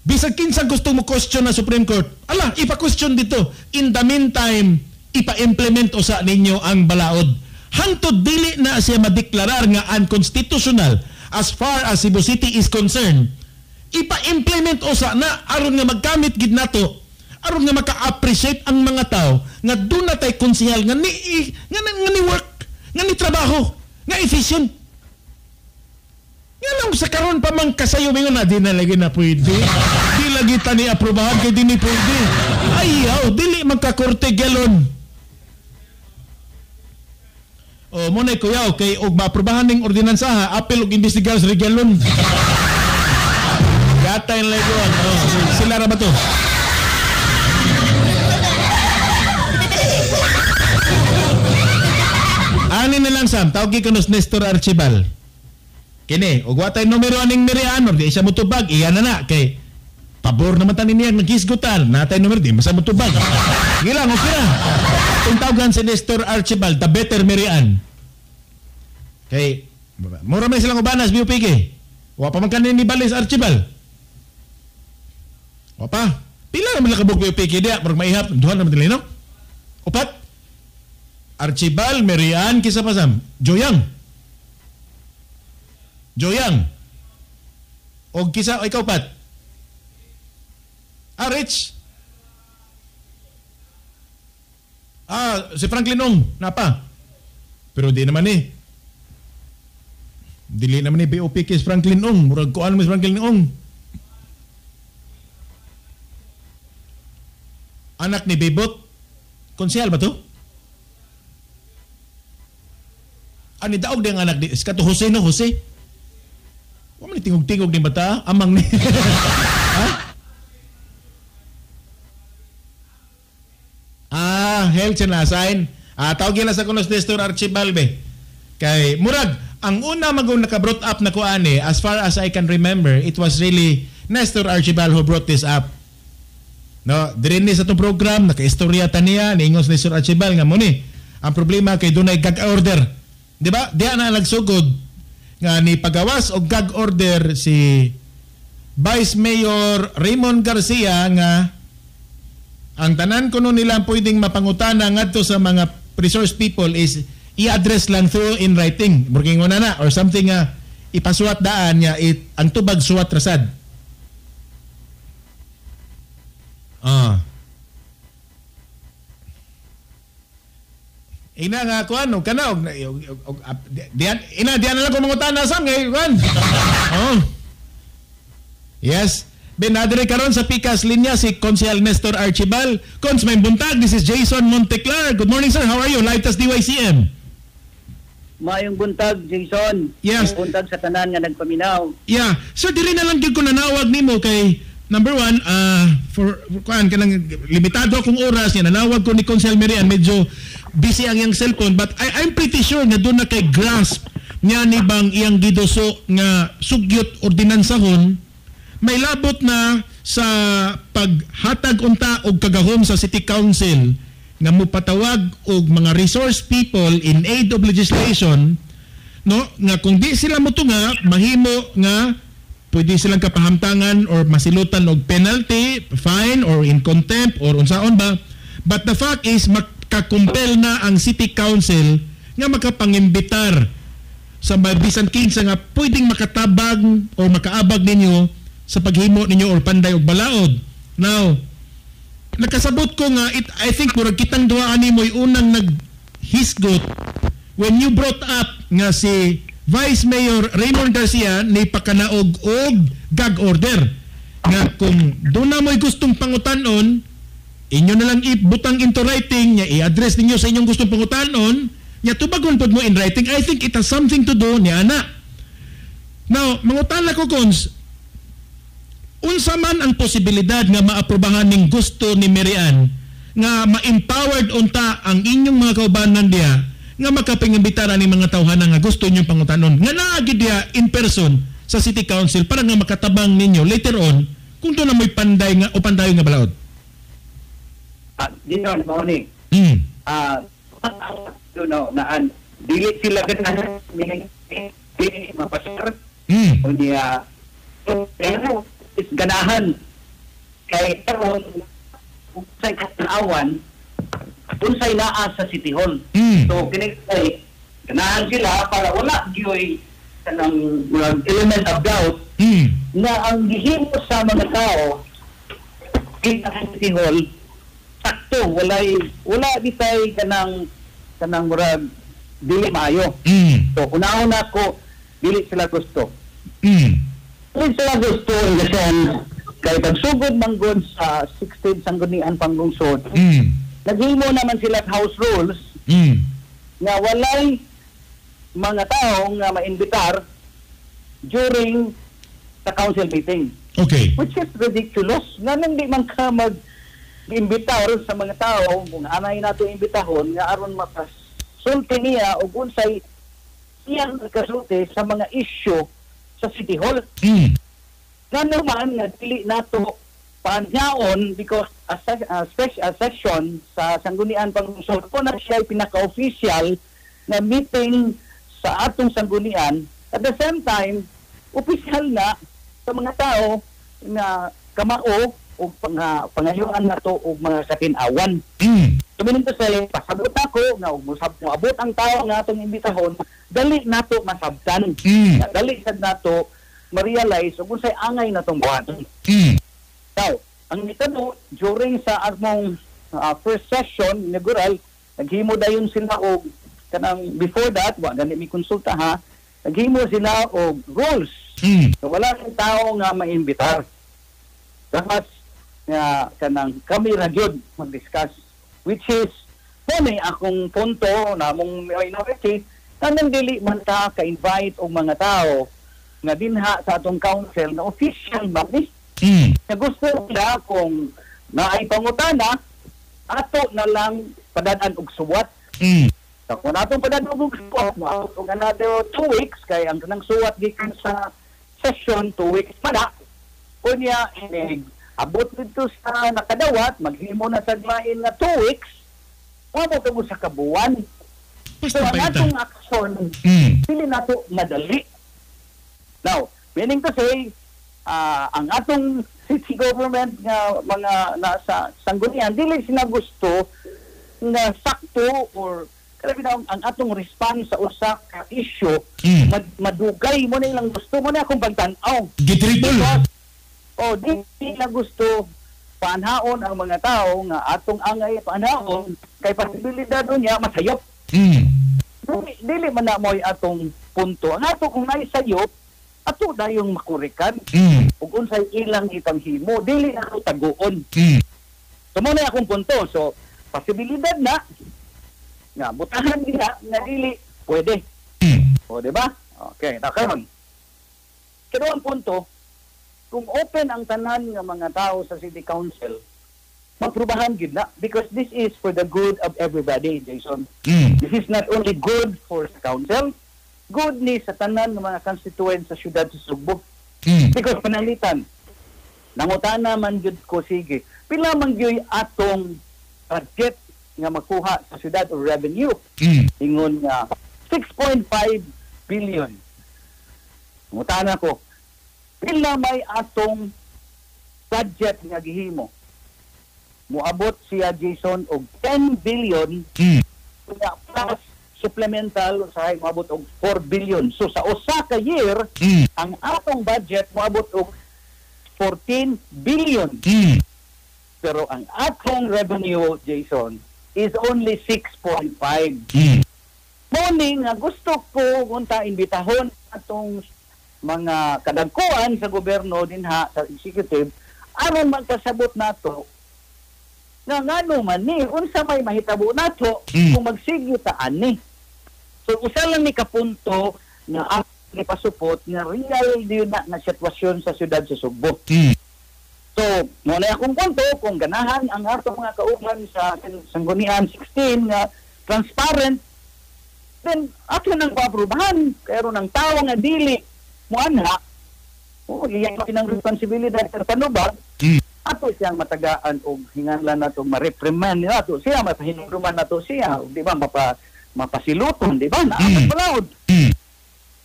bisag kinsa gusto mo question na Supreme Court, ala, ipa-question dito. In the meantime, ipa-implement usa ninyo ang balaod. Hangtod dili na siya madeklarar nga unconstitutional as far as Cebu City is concerned. Ipa-implement usa na aron nga magkamit gid nato, aron nga maka-appreciate ang mga tao nga doon na tay konsehal nga ni nga, nga ni work, nga ni trabaho, nga efficient. Nga lang sa karon pa man kasayo mingon na di na lagi na pwede. Di lagi ta ni aprobahan kay di ni pwede. Ayaw, dili magkakorte galon. O mo na kuyaw kay og maaprobahan ning ordinansa ha, apil og imbestigar sa regalon. Gatay na lang. Oh, sila ra ba to? Ani na lang Sam, tawag ko nos Nestor Archibal. Kini, og watay numero aning Mirian, or di siya mutubag, iya na na kay pabor naman tanin niya naghisgutan, natay numero di masa mutubag. Sige lang, okay ra. Kung tawagan si Nestor Archibal, the better Mirian. Kay mura man silang ubanas BUPK. Wa pa man kanin ni Balis Archibal. Wa pa. Pila naman lang kabuk BUPK diya, murag maihap, duha naman nila, no? Upat. Archibal, Merian, kisa pa Sam, Joyang. Joyang. O kisa, o ikaw pat. Ah, Rich. Ah, si Franklin Ong, napa. Pero di naman eh. Dili naman ni BOPK si Franklin Ong. Murag kuan mo si Franklin Ong. Anak ni Bebot. Konsehal ba to? Ani daog di ang anak ni kato Jose no, Jose. Wa man tingog-tingog ni bata, amang ni. Ha? Ah, health na sign. Ah, tawag gila sa kunos Nestor Archibald be. Kay murag Ang una magong naka-brought up na ko ani, as far as I can remember, it was really Nestor Archibald who brought this up. No, diri ni sa atong program nakaistorya ta niya, niingon si Nestor Archibald nga mo ni. Ang problema kay dunay gag order. Di ba? Diha na nagsugod nga ni pagawas og gag order si Vice Mayor Raymond Garcia nga ang tanan kuno nila pwedeng mapangutana ngadto sa mga resource people is i-address lang through in writing. Murking una na or something nga ipasuwat daan nga ang tubag suwat rasad. Ah. Ina nga kuan og kana og diyan ina diyan na lang ko mangutana sam ngay kuan. Oh. Yes. Ben adre karon sa Pikas linya si Konsehal Nestor Archibald. Cons, may buntag. This is Jason Monteclar. Good morning, sir. How are you? Live tas DYCM. Maayong buntag, Jason. Yes. Buntag sa tanan nga nagpaminaw. Yeah. Sir, diri na lang gyud ko nanawag nimo kay number one, for kuan kanang limitado akong oras niya, nanawag ko ni Konsehal Mary Ann, medyo busy ang iyang cellphone, but I'm pretty sure nga doon na kay grasp niya ni bang iyang giduso nga sugyot ordinansahon may labot na sa paghatag unta og kagahom sa City Council nga mopatawag og mga resource people in aid of legislation, no, nga kung di sila motunga mahimo nga pwede silang kapahamtangan or masilutan og penalty, fine, or in contempt or unsaon ba. But the fact is makakumpel na ang City Council nga makapangimbitar sa bisan kinsa nga pwedeng makatabang or makaabag ninyo sa paghimo ninyo or panday og balaod. Now, nakasabot ko nga I think murag kitang duha ani mo'y unang naghisgot when you brought up nga si Vice Mayor Raymond Garcia ni pakanaog og gag order nga kung doon na mo'y gustong pangutanon, inyo na lang ibutang into writing nya i-address ninyo sa inyong gustong pangutanon nya tubagon pod mo in writing. I think it has something to do ni ana. Now, mangutana ko, Cons, unsa man ang posibilidad nga maaprobahan ning gusto ni Mary Ann nga ma-empowered unta ang inyong mga kaubanan diha nga makapangimbitar ani mga tawhana nga gusto inyong pangutanon nga naa gid diha in person sa City Council para nga makatabang ninyo later on kung doon na mo'y panday nga o pandayo nga balaod? Dito mao ni. No, naan dili sila ganahan dili mapasar. Unya pero is ganahan kay karon unsay katanawan unsay naa sa City Hall. So kini kay ganahan sila para wala gyoy kanang element of doubt na ang gihimo sa mga tao kita sa City Hall sakto, wala bitay kanang murag dili maayo. So una-una ko dili sila gusto. Dili sila gusto in the sense kay pagsugod manggod sa 16 Sangguniang Panglungsod, naghimo naman sila house rules nga walay mga tao nga maimbitar during the council meeting. Okay. Which is ridiculous. Nga nang di man ka mag-imbitar sa mga tao, kung anay nato imbitahon, nga aron makasulti niya o unsay iyang kasulti sa mga issue sa City Hall. Nga naman nga dili nato paanyaon because a session sa Sangguniang Panglungsod po na siya pinaka-official na meeting sa atong sanggunian. At the same time, official na sa mga tao na kamao o pangayuan na to o mga katinawan. So, meaning to say, pasabot ako, nga moabot ang tao nga atong imbitahon, dali nato masabtan. Dali sad nato ma-realize kung unsay angay na tong buhaton. Now, ang nitano, during sa among first session, inaugural, naghimo dayon sila og kanang before that, wa gani mi konsulta ha, naghimo sila og rules. So, wala kang tao nga maimbitar. Dapat nga kanang kami ra gyud mag-discuss, which is mo akong punto na among minority kanang dili man ta ka-invite og mga tao nga dinha sa atong council na official ba ni. Na gusto nila kung naay pangutana ato na lang padad-an og suwat. So, kung atong padadugog suwat, moabot og another 2 weeks, kay ang kanang suwat gikan sa session, 2 weeks pa na. Unya, inig, abot dito sa nakadawat, maghimo na sa lain nga 2 weeks, moabot og usa ka buwan. Basta So, ang pa ita. atong aksyon, dili nato madali. Now, meaning to say, ang atong city government nga mga nasa sanggunian, dili sila gusto nga sakto or kaya ang atong response sa usa ka issue madugay mo na ilang gusto mo na akong pagtan-aw. Gitripol. Because, oh, di nila gusto paanhaon ang mga tao nga atong angay paanhaon kay posibilidad niya masayop. Dili man na mo'y atong punto. Ang ato kung naisayop, ato dayong makurikan ug unsay ilang ipanghimo, dili na ako taguon. So mo na akong punto. So posibilidad na nga butahan nila nga dili pwede. O di ba? Okay, na karon. Pero ang punto, kung open ang tanan nga mga tao sa city council, maprubahan gid na because this is for the good of everybody, Jason. This is not only good for the council, good ni sa tanan ng mga constituents sa siyudad sa Sugbo. Because pananglitan, nangutana man gyud ko sige, pila man gyud atong budget nga makuha sa siyudad or revenue? Ingon nga 6.5 billion. Nangutana ko, pila may atong budget nga gihimo? Moabot siya, Jason, og 10 billion plus supplemental usahay moabot og 4 billion. So sa usa ka year, ang atong budget moabot og 14 billion. Pero ang atong revenue, Jason, is only 6.5. Morning, nga gusto ko unta imbitahon atong mga kadagkuan sa gobyerno dinha sa executive aron magpasabot nato nga ngano man ni unsa may mahitabo nato kung magsige ta ani. So usa lang ni kapunto nga ako ipasupot nga real diyon na nga sitwasyon sa siyudad sa Sugbo. So, mo na akong punto kung ganahan ang atong mga kauban sa Sanggunian 16 nga transparent, then ato nang paaprubahan. Pero ng tao nga dili moanha, oh, iyang pinang responsibilidad sa panubag, ato siyang matagaan og hinganlan nato ma-reprimand nato siya, mapahinumduman nato siya, og di ba mapasiluton, di ba? Naa palaod.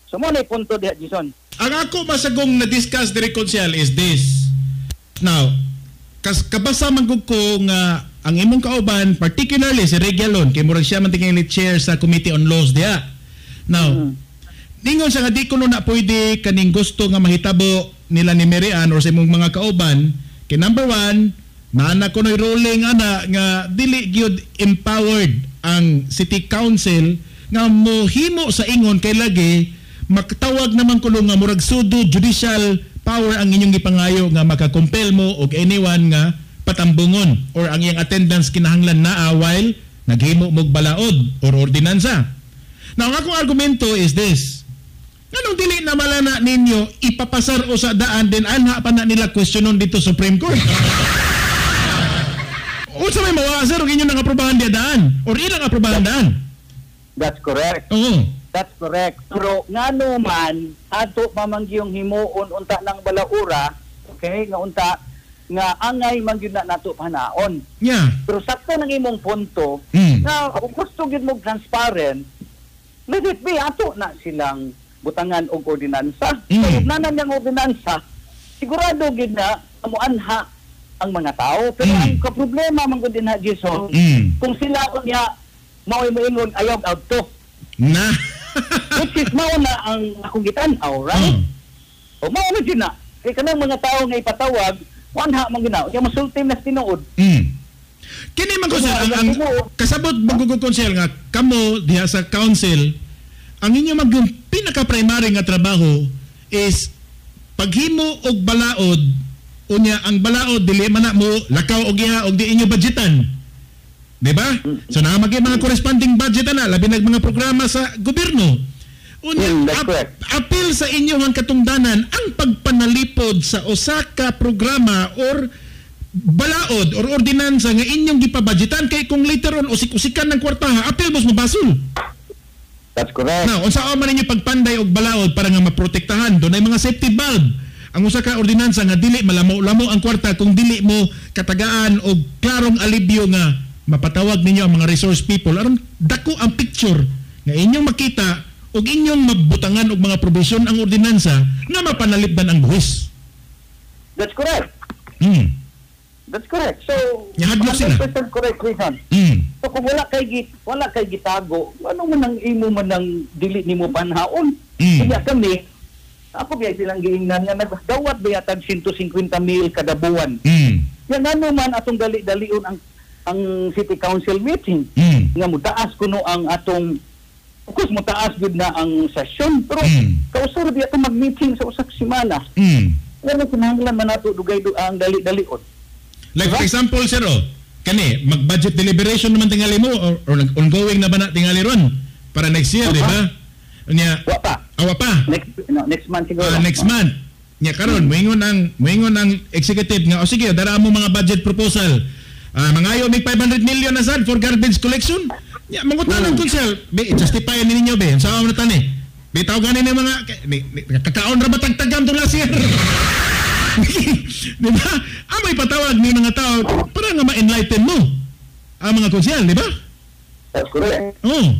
So mo na punto diha, Jason. Ang ako masagong na-discuss diri konsyal is this. Now, kabasa man gud ko nga ang imong kauban, particularly si Regalon, kay murag siya man tingali chair sa Committee on Laws diha. Now, ningon siya nga di kuno na pwede kaning gusto nga mahitabo nila ni Mary Ann or sa imong mga kauban, kay number one, naana kuno'y ruling ana nga dili gyud empowered ang City Council nga mohimo sa ingon kay lagi makatawag naman kuno nga murag sudo judicial power ang inyong gipangayo nga makakompel mo og anyone nga patambungon or ang iyang attendance kinahanglan naa while naghimo mog balaod or ordinansa. Now, ang akong argumento is this. Nganong dili na malana ninyo ipapasar o sa daan din anha pa na nila questionon dito Supreme Court? Unsa may mawala sir og inyo nang aprobahan diya daan or ilang aprobahan daan? That's correct. Oo. That's correct. Pero ngano man ato pamangyong himuon unta ng balaura, okay, nga unta nga angay man gyud na nato panaon. Yeah. Pero sakto nang imong punto nga kung gusto gyud mo transparent, let it be ato na silang butangan og ordinansa. So, nanan niyang ordinansa, sigurado gyud na muanha ang mga tao. Pero ang kaproblema man gud din ha, Jason, kung sila unya mao'y moingon ayaw adto. Na. Which is mao na ang akong gitan-aw, right? O mao na gyud na. Kay kanang mga tao nga ipatawag, muanha man gyud na. Unya mosulti na tinuod. Kini man ko sir, ang kasabot magugod konsel nga kamo diha sa council, ang inyo magyung pinaka-primary nga trabaho is paghimo og balaod, unya ang balaod dili man na mo lakaw og iha og di inyo budgetan. Di ba? So naa maging mga corresponding budget na labi nag mga programa sa gobyerno. Unya apil sa inyo ang katungdanan ang pagpanalipod sa usa ka programa or balaod or ordinansa nga inyong gipabudgetan kay kung later on usik-usikan ng kwartaha, apil mos mabasol. That's correct. Now, unsa man ninyo pagpanday og balaod para nga maprotektahan, dunay mga safety valve. Ang usa ka ordinansa nga dili malamo-lamo ang kwarta kung dili mo katagaan og klarong alibyo nga mapatawag ninyo ang mga resource people aron dako ang picture nga inyong makita og inyong mabutangan og mga probisyon ang ordinansa nga mapanalipdan ang buwis. That's correct. That's correct. So, Nihadlok sila. 100% correct, Quezon. So kung wala kay gitago, ano man ang imo man ang dili nimo panhaon? Kaya kami, ako biya silang giingnan nga nagdawat ba yatag 150 mil kada buwan. Yan ano man atong dali-dalion ang City Council meeting. Nga mutaas kuno ang atong, of course mutaas gud na ang session, pero kausar biya ta mag-meeting sa usa ka semana. Wala kinahanglan man nato dugay ang dali-dalion. Like for example, sir, kani mag-budget deliberation naman tingali mo or ongoing na ba na tingali ron para next year, di ba? Unya, wa pa. Awa pa. Next month siguro. Next month. Nya karon moingon ang executive nga, o sige, dara mo mga budget proposal. Mangayo mig 500 million na sad for garbage collection. Nya mangutan ang konsel, be justify ni ninyo be. Unsa man tani? Bitaw gani ni mga kakaon ra ba tagtagam to last year? Di ba? May patawag ni mga tao para nga ma-enlighten mo ang mga konsehal, di ba? That's correct. Oh.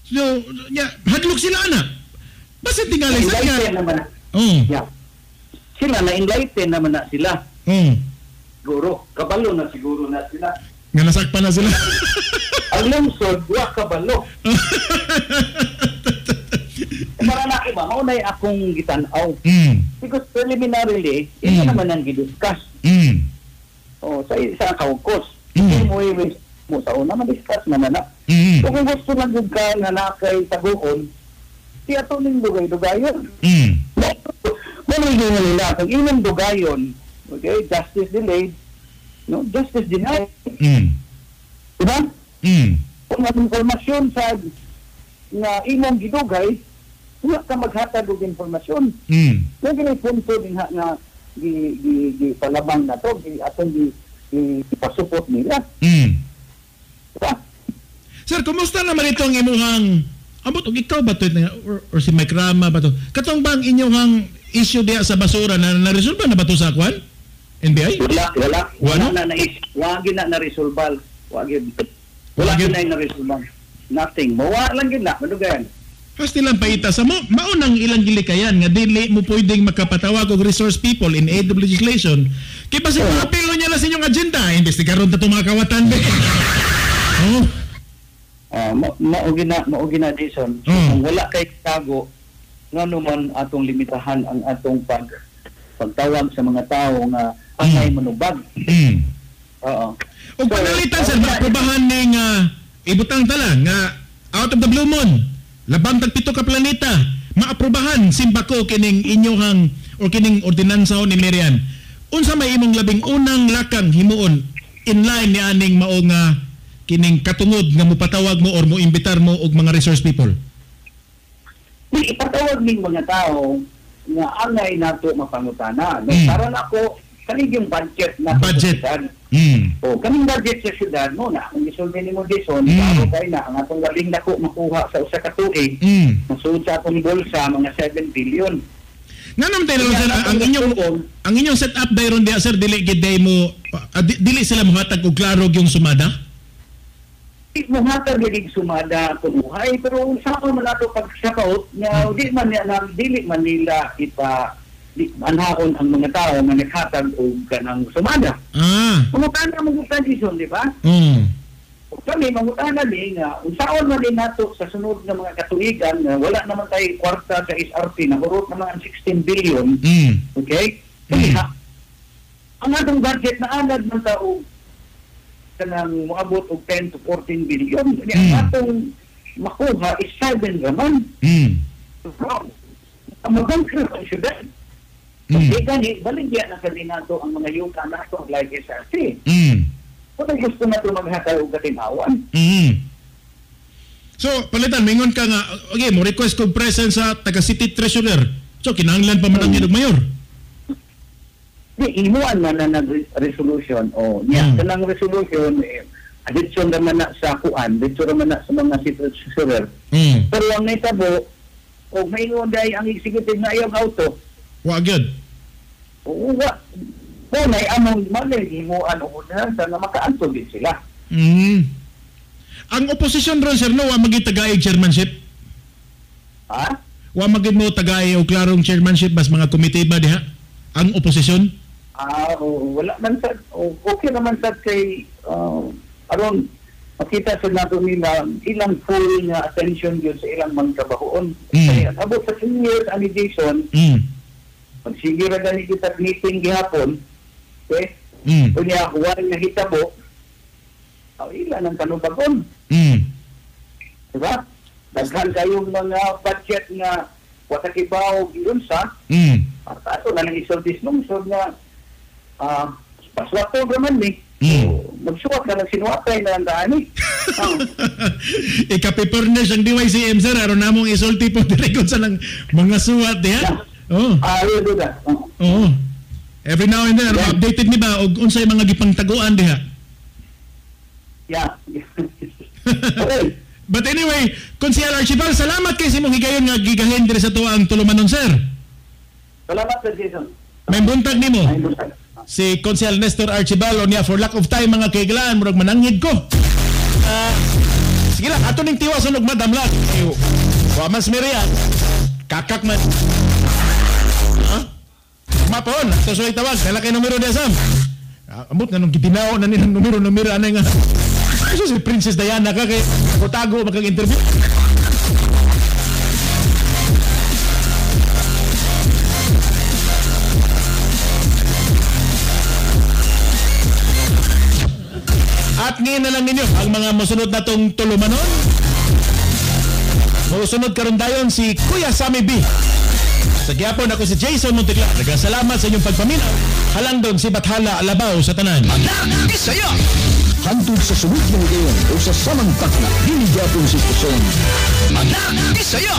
So, yeah, hadlok sila ana. Basta tingali sa enlighten naman. Oh. Yeah. Sila na enlighten naman na sila. Oh. Siguro, kabalo na siguro na sila. Nga nasakpan na sila. Ang lungsod, wa kabalo. Para na iba, maunay akong gitan-aw. Because preliminarily, ito naman ang gidiscuss. Oh, sa kaukos. Hindi mo mo sa una, ma-discuss naman na. So kung gusto lang yun ka nga na kay taguon, di ato ning dugay-dugayon. Manigin na nila, kung inyong dugayon, okay, justice delayed, no, justice denied. Diba? Kung ang informasyon sa nga imong gidugay, wala ka maghatag og informasyon. Kung gini punto din ha nga gi palabang na to, gi atong gi pasupot nila. Diba? Sir, kumusta naman itong imuhang ambot og ikaw ba to or si Mike Rama ba to? Katong bang inyong issue diya sa basura na na-resolve na ba to sa kwan? NBI? Wala. Wala na na-resolve. Wala na na-resolve. Nothing. Mawa lang gid na madugayan. Hasti lang paita sa mo, maunang ilang gilikayan nga dili mo pwedeng makapatawag og resource people in aid of legislation. Kay basi apelo niya lang sa inyong agenda, investigaron ta tong mga kawatan be. Oh. Mao gina Jason. Kung wala kay tago, ngano man atong limitahan ang atong pagtawag sa mga tao nga angay manubag. Oo. Og panalitan sir, maprobahan ning ibutang tala nga out of the blue moon, labang tag 7 ka planeta, maaprobahan simbako kining inyohang or kining ordinansa ni Merian. Unsa may imong labing unang lakang himuon in line ni aning mao nga kining katungod nga mopatawag mo or moimbitar mo og mga resource people? Ipatawag ning mga tao nga angay nato mapangutana. No? Para nako kaning yung budget na budget. O kaning budget sa syudad mo na ang gisulti nimo Jason, klaro kay na ang atong labing dako makuha sa usa ka tuig. Masud sa atong bulsa mga 7 billion. Nganong tayo sir, ang inyong set up dayron diya sir, dili gid day mo dili sila mohatag og klaro yung sumada? Mohatag gid sumada kunuhay, pero unsa man ato pagsakaot nga di man niya dili man nila ipa anhaon ang mga tao nga naghatag og kanang sumada. Mangutana mo transition, di ba? Kami mangutana ni nga unsaon man din nato sa sunod nga mga katuigan nga wala naman tayo kwarta sa SRP, nahurot naman ang 16 billion. Okay? Kaya ang atong budget na anad man ta og kanang moabot og 10 to 14 billion. Ang atong makuha is 7 raman. Ang magangkro ang syudad. Okay, gani, baligya na kami nato ang mga yuta nato like SRP. Kung gusto na ito maghatay o katinawan. So, palitan, mingon ka nga, okay, mo request kong presence sa taga-city treasurer. So, kinahanglan pa man ang mayor. Di imuan man na nag-resolution o niya kanang resolution addition naman na sa kuan, dito naman na sa mga city treasurer. Pero ang nahitabo og maingon dai ang executive na iyong auto. Wa gyud. Oo, wa. Munay among malay himuan og ordinansa nga makaanto gid sila. Ang oposisyon ron sir no wa magid tagay chairmanship. Ha? Wa magid mo tagay og klarong chairmanship bas mga komite ba diha? Ang oposisyon? Wala man sad, okay naman sad kay aron makita sa nato nila ilang full nga attention yun sa ilang mga trabahoon. Kaya abot sa 3 years ani Jason, magsige ra gani kita meeting gihapon. Okay? Unya wala nga hitabo. Ila nang kanubagon. Diba? Daghan kayong mga budget nga wa ta kibaw giunsa. At ato na nang isultis lungsod nga paswato raman ni. Magsuwat na lang sinuwatay na lang daan eh. Ika-prepare ang DYCM sir, aron namong isulti po direkon sa lang mga suwat diha. Oh. Oo. Every now and then, aron updated ni ba og unsay mga gipangtaguan diha? Yeah. Okay. But anyway, Konsehal Archival, salamat kay sa imong higayon nga gigahin diri sa tuwa ang tulumanon sir. Salamat sir Jason. May buntag nimo. Si Konsehal Nestor Archival niya for lack of time mga kaiglaan murag mananghid ko. Sige lang, ato ning tiwason og Madam Luck. Wa man smeria. Kakak man. Ha? Mapon, ato suway tawag, dala kay numero diya Sam. Amot nga nung gitinaw na nilang numero anay nga. Kasi si Princess Diana ka kay tago makag-interview. At ngayon na lang ninyo ang mga musunod na tong tulumanon. Musunod karon dayon si Kuya Sammy B. Sa gyapon ako si Jason Monteclar. Nagasalamat sa inyong pagpaminaw. Halangdon si Bathala Alabao sa tanan. Anak Bisaya! Hantod sa sunod na higayon o sa samang takna, dili gyapon sa istasyon. Anak Bisaya!